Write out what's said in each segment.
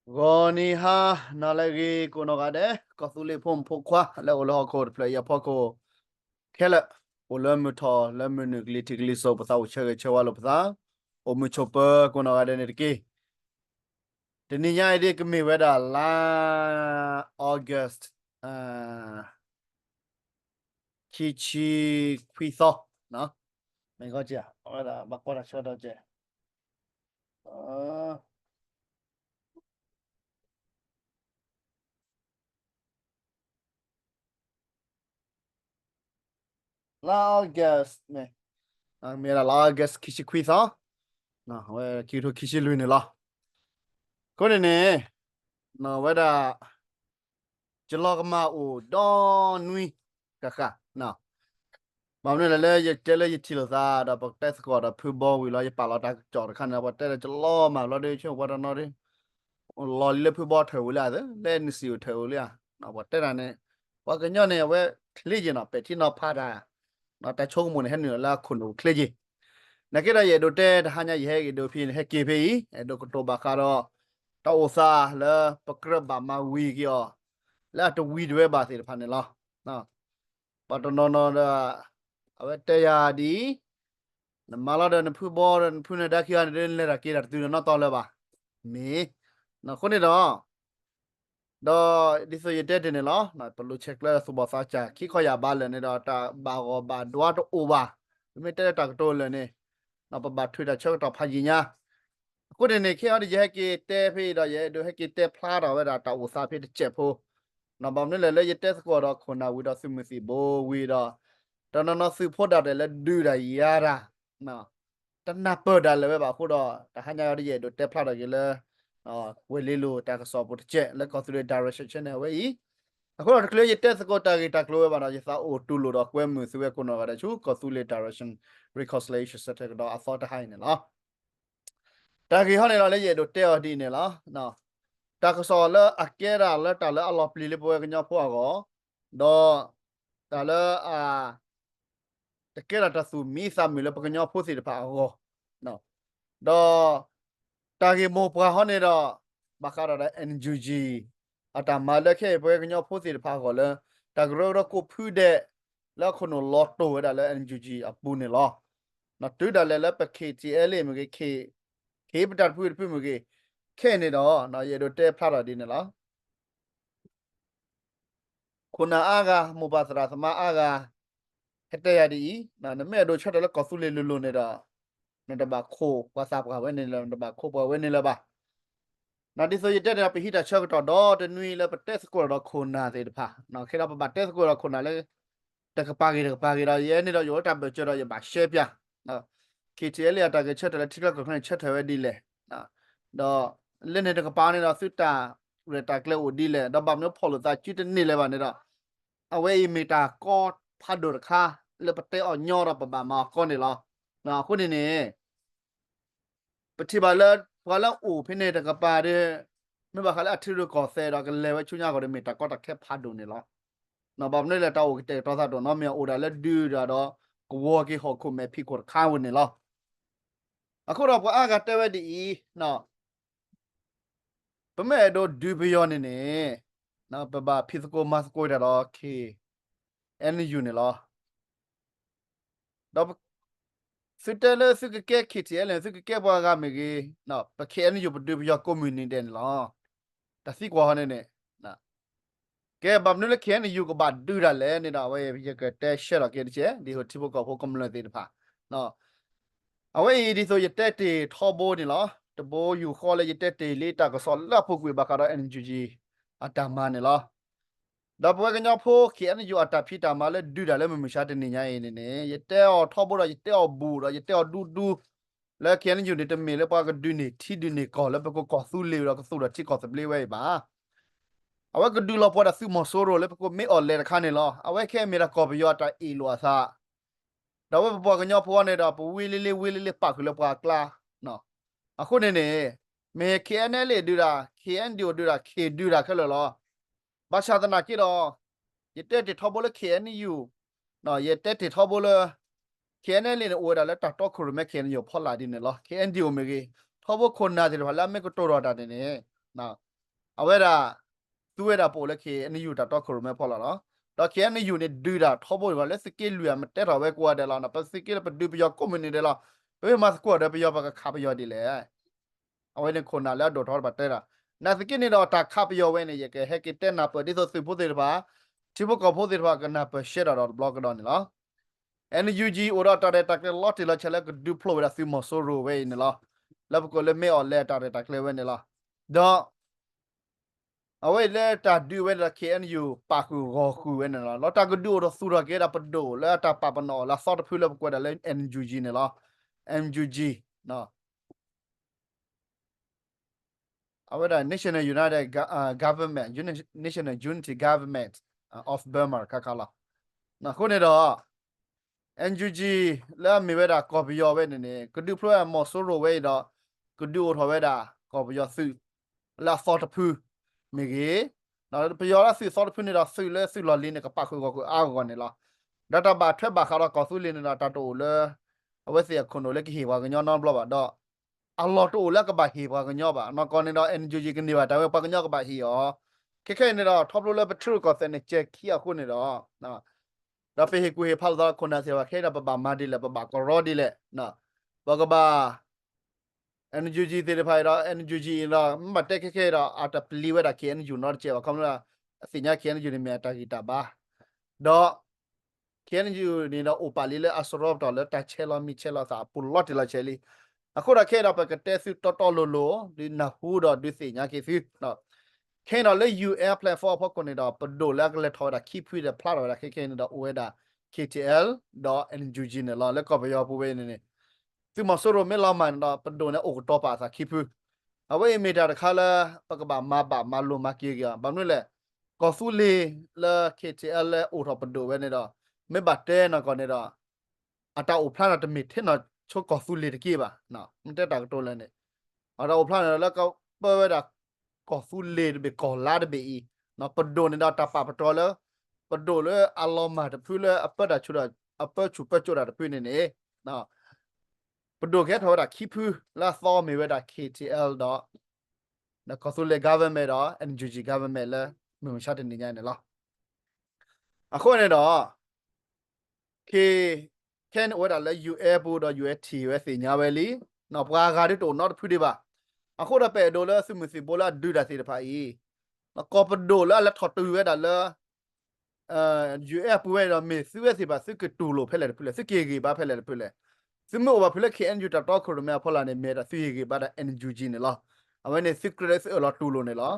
ဂီၤနံၤဟါနၤလၢအဂ့ၤ ကိးနီၢ်ဂၤဒဲး ကီၢ်သူလ့ၤဖိမုၣ်ဖိခွါ လၢအိၣ်လၢဟီၣ်ခိၣ်တဖျၢၣ်အံၤအဖီခိၣ်ခဲလၢာ်, အိၣ်လၢမုၢ်ထီၣ်လၢမုၢ်နုာ်ကလံၤထံးကလံၤစိး ပသးအိၣ်ဆၢဂ့ၤဆၢဝါလိာ်ပသး, အိၣ်မုာ်ဆိးပၢၤကိးနီၢ်ဂၤဒဲးန့ၣ်တက့ၢ်. တနံၤညါအံၤဒ်ကမ့ၢ်ဝဲဒၣ်လါ August ခံဆံခွံသီ, မ့ၢ်ဂီၢ်ကဲ အဝဲဒၣ်ဘၣ်ကွၢ်တၢ်ဆၢကတီၢ်ကဲ လါ August မ့ၢ် မ့ၢ်ဒၣ်လါ August ခံဆံခွံသီ, အဝဲခံကထိခံဆံလွံၢ်န့ၣ်လီၤ. အဃိန့ၣ်န့ၣ် ဝဲဒၣ် ယလီၤကမၣ်အိၣ်ဒီနွံဃၣ်ဃၣ်, ဘၣ်မနုၤလဲၣ်လၢယတဲလၢယထံၣ်လိာ်သးဒီး ပတဲသကိးဒီးဖုဘီဝံၤလီၤ ယပာ်လီၤတၢ်ကစီၣ်တခါန့ၣ် ပှၤတဲဒီးယလီၤမၢ်ဘျီဒီး ဆိပှၤတနီၤဒီး လီၤလံလၢဖုဘီထၢၣ်ဝံၤလံဧါ, လၢ N C O ထၢၣ်ဝံၤလံဧါ, ပှၤတဲတၢ်န့ၣ် ပှၤကညီန့ၣ် အဝဲချ့က့ၤနီၤ ပဲာ်ထံနီၤဖးတၢ် တၢ်ဆိကမိၣ်န့ၣ် ဟဲနုာ်လီၤလၢအခိၣ်နူာ်ချ့က့ၤ, နာ်က့ဒီးယအဲၣ်ဒိးတဲတဟါညါ ယဟဲအဲၣ်ဒိးဖဲ ဟဲက့ၤဖဲအံၤ အဲၣ်ဒိးကတိၤဘၣ်ဃးဒီး တၢ်အိၣ်သးလၢပကြၢးဘၣ်မၤဝံၤက့ၤအီၤ လၢအတဝံၤတဝဲဘၣ်သ့ၣ်တဖၣ်န့ၣ်လီၤ. ပှၤတနီၤနီၤဒီး အဝဲတဲယၤဒ်အံၤ, နမၤလီၤဒီးနဖုဘီဒီးနဖုနဒါခံဂၤန့ၣ်ဒီး နလဲၤတၢ်က့ၤတၢ်တတုၤဒီးနီၢ်တီလၢၤဘၣ်, မ့ၢ် အဃိန့ၣ်ဒီး ဒီးဒ်သိးယတဲတ့ၢ်န့ၣ်လီၤ, ပလိၤဆဲးကျၢသူၣ်ဘီၣ်သးစၢ် ခံခီယၢ်ဘးလၢာ်န့ၣ်ဒီး တၢ်ဘၣ်ဂီၢ်ဘၣ်ဒွါတအိၣ်ဘၣ်, ပမ့ၢ်တဲလၢတၢ်ကတိၤလၢာ်န့ၣ် ပဘၣ်ထွံၣ်တၢ်ဆၢကတီၢ်ဖးယံာ်ညါ, အဃိန့ၣ်န့ၣ် ခဲအံၤဒီးယဟဲက့ၤတဲဖဲအံၤဒီး ယအဲၣ်ဒိးဟဲက့ၤတဲဖျါထီၣ်ဝဲဒၣ်တၢ်အိၣ်သးဖဲတစဲးဖိ, ဘၣ်မနုၤလဲၣ်လၢယတဲသကိးဒီး ခိၣ်နၢ်ဝံၤဒီးသုးမုၢ်သံၣ်ဘိဝံၤဒီး တနီၤနီၤသုးဖိဒၣ်လဲာ်လၢဒုးတၢ်ယၤတၢ် တနၢ်ပၢၢ်ဒၣ်လဲာ်ဝဲဘၣ်အဃိဒီး တဟါညါအံၤဒီးယအဲၣ်ဒိးတဲဖျါထီၣ်က့ၤလၢ ဝဲၤလ့လိၤတၢ်ကစီၣ်ပူၤတစဲး လၢကီၢ်သူလ့ၤ direction န့ၣ် အဝဲအံၤ, အဃိဒီးတချုးယတဲသကိးတၢ်ဂ့ၢ်တၢ်ကျိၤဝဲဘၣ်ဒီး ယသးအိၣ်တူၢ်လိာ်ဒီးကွဲမုာ်သုဝဲကိးနီၢ်ဂၤဒဲးဆူ ကီၢ်သူလ့ၤ direction reconciliation center ကဒီးအသီတဟါအံၤန့ၣ်လီၤ. တၢ်ဂ့ၢ်ဟီန့ၣ်လီၤ လၢယအဲၣ်ဒိးတဲအီၤဒ်အံၤန့ၣ်လီၤ. တၢ်ကစီၣ်လၢအကဲဒၣ်လၢတၢ်လၢအလီၤပျံၤလၢပဝဲကညီဖိအဂီၢ်, ဒီးတၢ်လၢအ တကဲဒၣ်တၢ်သူၣ်မံသးမုာ်လၢပကညီဖိသ့ၣ်တဖၣ်အဂီၢ်, ဒီးတၢ်ဂ့ၢ်မိၢ်ပှၢ်ဟီန့ၣ်ဒီး ဘၣ်ဃးဒီးဒီး NUG အတၢ်မၤလၢခဲအံၤပဝဲကညီဖိသ့ၣ်တဖၣ်အဂီၢ်လၢ တၢ်ကရၢကရိကိးဖုဒဲး လၢအခိၣ်နူာ်လီၤတိၢ်ဝဲဒၣ်လၢ NUG အပူၤန့ၣ်လီၤ. တုၤဒၣ်လဲာ်လၢပ KTLA မ့ၢ်ဂ့ၤ ခ့ပတၢ်တဖုတဖုမ့ၢ်ဂ့ၤ, ခဲအံၤန့ၣ်ဒီး ယအဲၣ်ဒိးတဲဖျါထီၣ်ဒ်န့ၣ်လီၤ. ခိၣ်နၢ်အါဂၤ မိၢ်ပၢ်သရၣ်သမါအါဂၤ ဟဲတဲယၤဒ်အံၤ, နမ့ၢ်အဲၣ်ဒိးဆၢထၢၣ်လၢကီၢ်သူလ့ၤလိၤလိၤန့ၣ်ဒီး နတဘၣ်ခိးပှၤသးပှၢ်ဝဲန့ၣ်လၢၤ နတဘၣ်ခိးပှၤဝဲန့ၣ်လၢၤဘၣ်. ဒ်သိးယတဲန့ၣ်ဒီး ပဟံးတၢ်ဆၢကတီၢ်ဒီတနွံလၢပတဲသကိးဒီးခိၣ်နၢ်သ့ၣ်တဖၣ်, ခဲဒီးပဘၣ်တဲသကိးဒီးခိၣ်နၢ်လၢ တကပၤဂ့ၤတကပၤဂ့ၤဒီး ယဲန့ၣ်ဒီးယအိၣ်လၢတၢ်ဘၢၣ်စၢၤဒီးယဘၣ်ရှဲပၠး KTLA အတၢ်ဂဲၤဆၢထၢၣ်လၢထံချၢကီၢ်ချၢန့ၣ် ဆၢထၢၣ်ဝဲဒ်လဲၣ်, ဒီးလၢန့ၣ်တကပၤန့ၣ်ဒီး သုတၢ်ရဲၣ်တၢ်ကျဲၤအိၣ်ဒ်လဲၣ်, ဒီးဘၣ်မနုၤဖီၣ်လိာ်သးစုတန့ၢ်လၢၤဘၣ်န့ၣ်ဒီး အဝဲအံၤမ့ၢ်တၢ်ကီဖးဒိၣ်တခါ လၢပတဲအီၤညီဒီးပဘၣ်မၤအီၤကီန့ၣ်လီၤ. အဃိန့ၣ်န့ၣ် ပထံၣ်ဘၣ်လၢ ပှၤလၢအအိၣ်ဖဲန့ၣ်တကပၤဒီး မ့ၢ်ဘၣ်ဃးလၢအထံရူၢ်ကီၢ်သဲးဒီးကလဲၤဝဲဆူညါအဂီၢ်ဒီး မ့ၢ်တၢ်ကီတၢ်ခဲဖးဒိၣ်န့ၣ်လီၤ. ဘၣ်မနုၤလဲၣ် တၢ်အိၣ်ကတဲာ်ကတီၤသးတအိၣ်နီတမံၤ အိၣ်ဒၣ်လၢဒုးဒၣ်ဒီး ကဝီၤက့ၤဟီၣ်ခိၣ်မဲာ်ဖံးခိၣ်တခါဝဲန့ၣ်လီၤ. အဃိဒီးပှၤအါဂၤတဲဝဲဒ်အံၤ, ပမ့ၢ်အဲၣ်ဒိးဒုးပယီၤန့ၣ်န့ၣ် ပဘၣ်ဖံးသကိးမၤသကိးတၢ်ဒီး KNU န့ၣ်လီၤ. ဒီးသုတဲလၢသုကကဲ KTLA န့ၣ် သုကကဲပှၤဂၤမ့ၢ်ဂ့ၤ, ပ KNU ပဒုးပယီၤကိးမုၢ်နံၤဒဲးန့ၣ်လီၤ. တၢ်သံကွၢ်ဟီန့ၣ်န့ၣ် ကဲဘၣ်မနုၤလၢ KNU ကဘၣ်ဒုးတၢ်လဲၣ်န့ၣ်ဒီး အဝဲယကတဲရှဲထီၣ်က့ၤတက့ၢ် ဒ်သိးထံဖိကီၢ်ဖိကမျၢၢ်သ့ၣ်တဖၣ် အဝဲအံၤဒ်သိးယတဲတ့ၢ်ထီဘိန့ၣ်လီၤ. တဘိယူၢ်ဃီလၢယတဲတ့ၢ်လံတၢ်ကစီၣ်လၢအပူၤကွံာ်ဘၣ်ဃးဒီး NUG အတၢ်မၤန့ၣ်လီၤ. ဒီးပဝဲကညီဖိ KNU အတၢ်ဖံးတၢ်မၤလၢဒုးတၢ်လၢမုၢ်မဆါတနံၤညါအံၤန့ၣ်န့ၣ် ယတဲအီၤထီဘိဒီးယတဲအီၤဘူးဒီးယတဲအီၤဒူဒူ လၢ KNU န့ၣ် တမ့ၢ်လၢပှၤကဒုးန့ၢ်ထံဒုးန့ၢ်ကီၢ်လၢပကကီၢ်သူလ့ၤဒီးကသူၣ်ထီၣ် ထံကီၢ်သဘျ့ဝဲအံၤဘၣ်. အဝဲကဒုးလီၤပှီၢ်ဒီးသုးမီၤစိရိၤလၢပကိးမ့ၢ်အီၣ်လဲၣ်တခါန့ၣ်လီၤ. အဝဲခဲအံၤမ့ၢ်ဒၣ်ကီၢ်ပယီၤအတၢ်အ့ၣ်လိာ်အသး ဒီးအဝဲပပှၤကညီဖိန့ၣ်ဒီး ပဝံလ့လ့ဝံလ့လ့ပာ်ဃုာ်လၢပှၤအကျါ. အဃိန့ၣ်န့ၣ် မ့ၢ် KNLA ဒုးတၢ် KNDO ဒုးတၢ် ခ့ၣ်ဒုးတၢ်ခဲလၢာ်လီၤ. ဘၣ်ဆၣ်သနာ်က့ဒီး ယတဲတ့ၢ်ထီဘိလၢ KNU ယတဲတ့ၢ်ထီဘိလၢ KNLA န့ၣ် အိၣ်ဝဲဒၣ်လၢတၢ်တီခိၣ်ရိၣ်မဲ KNU ဖီလာ်ဒ်န့ၣ်လီၤ. KNDO မ့ၢ်ဂ့ၤ ထီဘိခိၣ်နၢ်သ့ၣ်တဖၣ်လၢအမ့ၢ်ကတိၤထီၣ်တၢ်န့ၣ်န့ၣ် အဝဲဒၣ် သူဝဲဒၣ်ပအိၣ်လၢ ခ့ၣ်အဲၣ်ယူၣ် တၢ်တီခိၣ်ရိၣ်မဲအဖီလာ်လီၤ. ဒီး ခ့ၣ်အဲၣ်ယူၣ်န့ၣ် ဒုးတၢ်ထီဘိဒံးဘၣ် လၢသုးက့လွံၢ်ဧါ မ့ၢ်တဲထီၣ်ဝဲကိးဂၤဒဲးလီၤ. ပသုးက့လၢပဒုးပယီၤကိးမုၢ်နံၤဒဲးလီၤ. ပမ့ၢ်မၤသကိးဒီးပယီၤ ပကခးပယီၤဒ်လဲၣ်. အဝဲန့ၣ်ခိၣ်နၢ်လၢအဒိၣ်ထီၣ်တဖၣ်တဲတၢ်. နာ်သက့န့ၣ်ဒီး တၢ်ခးပယီၤဝဲန့ၣ် ယကဟဲက့ၤတဲနၢ်ပၢၢ်ဒ်သိးသုးဖိသ့ၣ်တဖၣ်, ထံဖိကီၢ်ဖိသ့ၣ်တဖၣ် ကနၢ်ပၢၢ်ရှဲဒီးဒီးတဘျီကဒီးန့ၣ်လီၤ. အဲၣ်ယူၣ်ကၠံ အိၣ်ဒီးတၢ်ရဲၣ်တၢ်ကျဲၤလီၤတံၢ်လီၤဆဲးလၢကဒုးဖျိးဝဲဒၣ်သုးမီၤစိရိၤဝဲအံၤန့ၣ်လီၤ. လၢပကိးလၢမ့ၢ်အီၤလဲၣ်တၢ်ရဲၣ်တၢ်ကျဲၤဝဲန့ၣ်လီၤ. ဒီး အဝဲအံၤလၢတၢ်ဒုးဝဲန့ၣ်ဒီး ခ့ၣ်အဲၣ်ယူၣ် ပာ်ဃုာ်ဂီၤဃုာ်ဝဲန့ၣ်လီၤ. ဒီးတၢ်ကဒုးအိၣ်ထီၣ်သူၣ်ထီၣ်က့ၤဒၣ်ပဒိၣ်လၢအတၢ်ပာ်ပနီၣ်အီၤလၢအသီတဖုလၢပကွဲးဒၣ်လၢ NUG န့ၣ်လီၤ. NUG အဝဲဒၣ် National United Go- အာ Government, Uni- National Unity Government of Burma ခါခါလီၤ. အဃိန့ၣ်ဒီး NUG လၢအမ့ၢ်ဝဲဒၣ်ကီၢ်ပယီၤဝဲန့ၣ်န့ၣ် ကဒုးဖျိဝဲဒၣ်မီၤစိရိၤဝဲအံၤဒီး ကဒုးအိၣ်ထီၣ်ဝဲဒၣ် ကီၢ်ပယီၤသုး လၢအသီတဖု မ့ၢ်ဂ့ၤ, ဒီးပယီၤလၢသုးသီတဖုန့ၣ်ဒီး သုးလၢသုးလီၢ်လံၤန့ၣ် ကပာ်ဃုာ်ဂီၤဃုာ်အါဂီၢ်ဂီၢ်န့ၣ်လီၤ. ဒီးတၢ်ဘၣ်ထွဲဘၣ်ဃးဒီးကီၢ်သူလ့ၤန့ၣ်ဒီး တၢ်တအိၣ်လၢ အဝဲသ့ၣ်အခိၣ်နူာ်လၢကဟ့ၣ်ပှၤကညီနီတဘျီဘၣ်ဒီး အလီၢ်တအိၣ်လၢအကဘၣ်ဟ့ၣ်ပှၤကညီဘၣ်. နီၢ်ကီၢ်န့ၣ်ဒီး NUG ကန့ၢ်ဘၣ်တၢ်ဝဲ ပှၤကညီကဘၣ်ဟ့ၣ်အီၤ. ခဲခဲအံၤန့ၣ်ဒီး ထီဖျိလၢပထံရူၢ်ကီၢ်သဲးန့ၣ် ကဲခံအဃိန့ၣ်ဒီး ဒီးပဟ့ၣ်ကူၣ်ဟ့ၣ်ဖးလိာ်သးလၢခိၣ်နၢ်သ့ၣ်တဖၣ်ခဲအံၤဒီး ပဘၣ်မၤဒ်လဲၣ် ပဘၣ်ကရီဒ်လဲၣ်, ပကဘၣ် NUG သ့ၣ်တဖၣ်အံၤဒီး NUG အံၤဒီး မ့ၢ်ဘၣ်တဲခဲခဲအံၤဒီး အတပျံၤဝဲဒၣ် KNU နီတစဲးဘၣ်. ခီဖျိ အသ့ၣ်ညါ KNU န့ၣ်မ့ၢ်အတၢ်ဂံၢ်တၢ်ဘါ ဒီး KNU န့ၣ်ဒီး အိၣ်ပာ်လံလၢအစရီပတီၢ်လၢတၢ်ဆဲးလီၤမံၤဆဲးလီၤသးအပူၤ လီၤတံၢ်လီၤဆဲးလံ. အဃိဒီးခဲအံၤဒီး ပကတဲသုတီတီလိၤလိၤ ဒုးနၢ်ဟူဒီးဒုးသ့ၣ်ညါက့ၤသု ခဲအံၤဒီးလၢ UN platform အဖီခိၣ်န့ၣ်ဒီး ပဒိၣ်လၢအကလဲၤထီၣ်ဝဲဒၣ်ခံဖုဒီး ဖျါထီၣ်ဝဲဒၣ်ခဲခဲအံၤန့ၣ်ဒီး အိၣ်ဝဲဒၣ် KTL ဒီး NUG န့ၣ်လီၤ. လၢကီၢ်ပယီၤပူၤဝဲအံၤန့ၣ်န့ၣ် သုးမီၤစိရိၤမ့ၢ်လီၤမၢ်န့ၣ်ဒီး ပဒိၣ်န့ၣ်အိၣ်ကတီၤပာ်အသးခံဖု. အဝဲအံၤမ့ၢ်တၢ်တခါလၢ ပကဘၣ်မၤဘၣ်မၤလိၤမၤက့ၤက့ၤအီၤ. ဘၣ်မနုၤလဲၣ်, ကီၢ်သူလ့ၤလၢ KTL လၢအိၣ်ထီၣ်ပဒိၣ်ဝဲန့ၣ်ဒီး မ့ၢ်ဘၣ်တဲနီၢ်ကီၢ်န့ၣ်ဒီး အတၢ်အိၣ်ဖျါန့ၣ်တမ့ၢ်ထဲနီၢ်ဆိကီၢ်သူလ့ၤတက့ၢ်ဘၣ်. မ့ၢ်တဲတၢ်ကတိၤလဲၣ်န့ၣ် အတၢ်အိၣ်ဖျါန့ၣ်ဒီးလၢကပၢဝဲဒၣ် ကီၢ်သူလ့ၤတဘ့ၣ် ကီၢ်လါတဘ့ၣ်အံၤ ပဒိၣ်န့ၣ်ဒီးတၢ်ပာ်ပတြၢၤလၢ ပဒိၣ်လၢအလီၤမၢ်တဖုလၢအပၢတၢ်ဆူၣ်ဒီး အပၢဆူၣ်ပၢစိးတၢ်တဖုန့ၣ်န့ၣ် ပဒိၣ်ကဟဲထီၣ်ဝဲဒၣ်ခံဖုလၢအသီမ့ၢ်ဝဲဒၣ် KTL ဒီး ကီၢ်သူလ့ၤ government ဒီး NUG government လၢမုၢ်မဆါတနံၤညါန့ၣ်လီၤ. အဃိန့ၣ်ဒီး ခဲ ခဲန့ၣ်အိၣ်ဝဲဒၣ်လၢ UN ပူၤဒီး UN ထံၣ်ဝဲသ့ၣ်ညါဝဲလံ, ပှၤဂၤဒ်တအိၣ်နီတဖုဒံးဘၣ်. အဃိဒီးပအဲၣ်ဒိးလၢသုးမုၢ်သံၣ်ဘိလၢအဒုးတၢ်သ့ၣ်တဖၣ်အံၤ ကီၢ်ပဒိၣ်လၢအလဲၤထီၣ်တုၤဝဲဒၣ်လၢ UN ပူၤဝဲဒီး မ့ၢ်သုဝဲသ့ၣ်တဖၣ် သုကတူၢ်လိာ်ဖဲလဲၣ်တဖုလဲၣ်, သုကဟ့ၣ်ဂံၢ်ဘါဖဲလဲၣ်တဖုလဲၣ်. သုမ့ၢ်အိၣ်ဘၣ်ဖုလၢ KNU တၢ်တီခိၣ်ရိၣ်မဲအဖီလာ်န့ၣ် မ့ၢ်ဒၣ်သုဟ့ၣ်ဂံၢ်ဘါဒၣ် NUG န့ၣ်လီၤ. အဝဲန့ၣ်သုကြၢးလၢသုအၢၣ်လီၤတူၢ်လိာ်န့ၣ်လီၤ.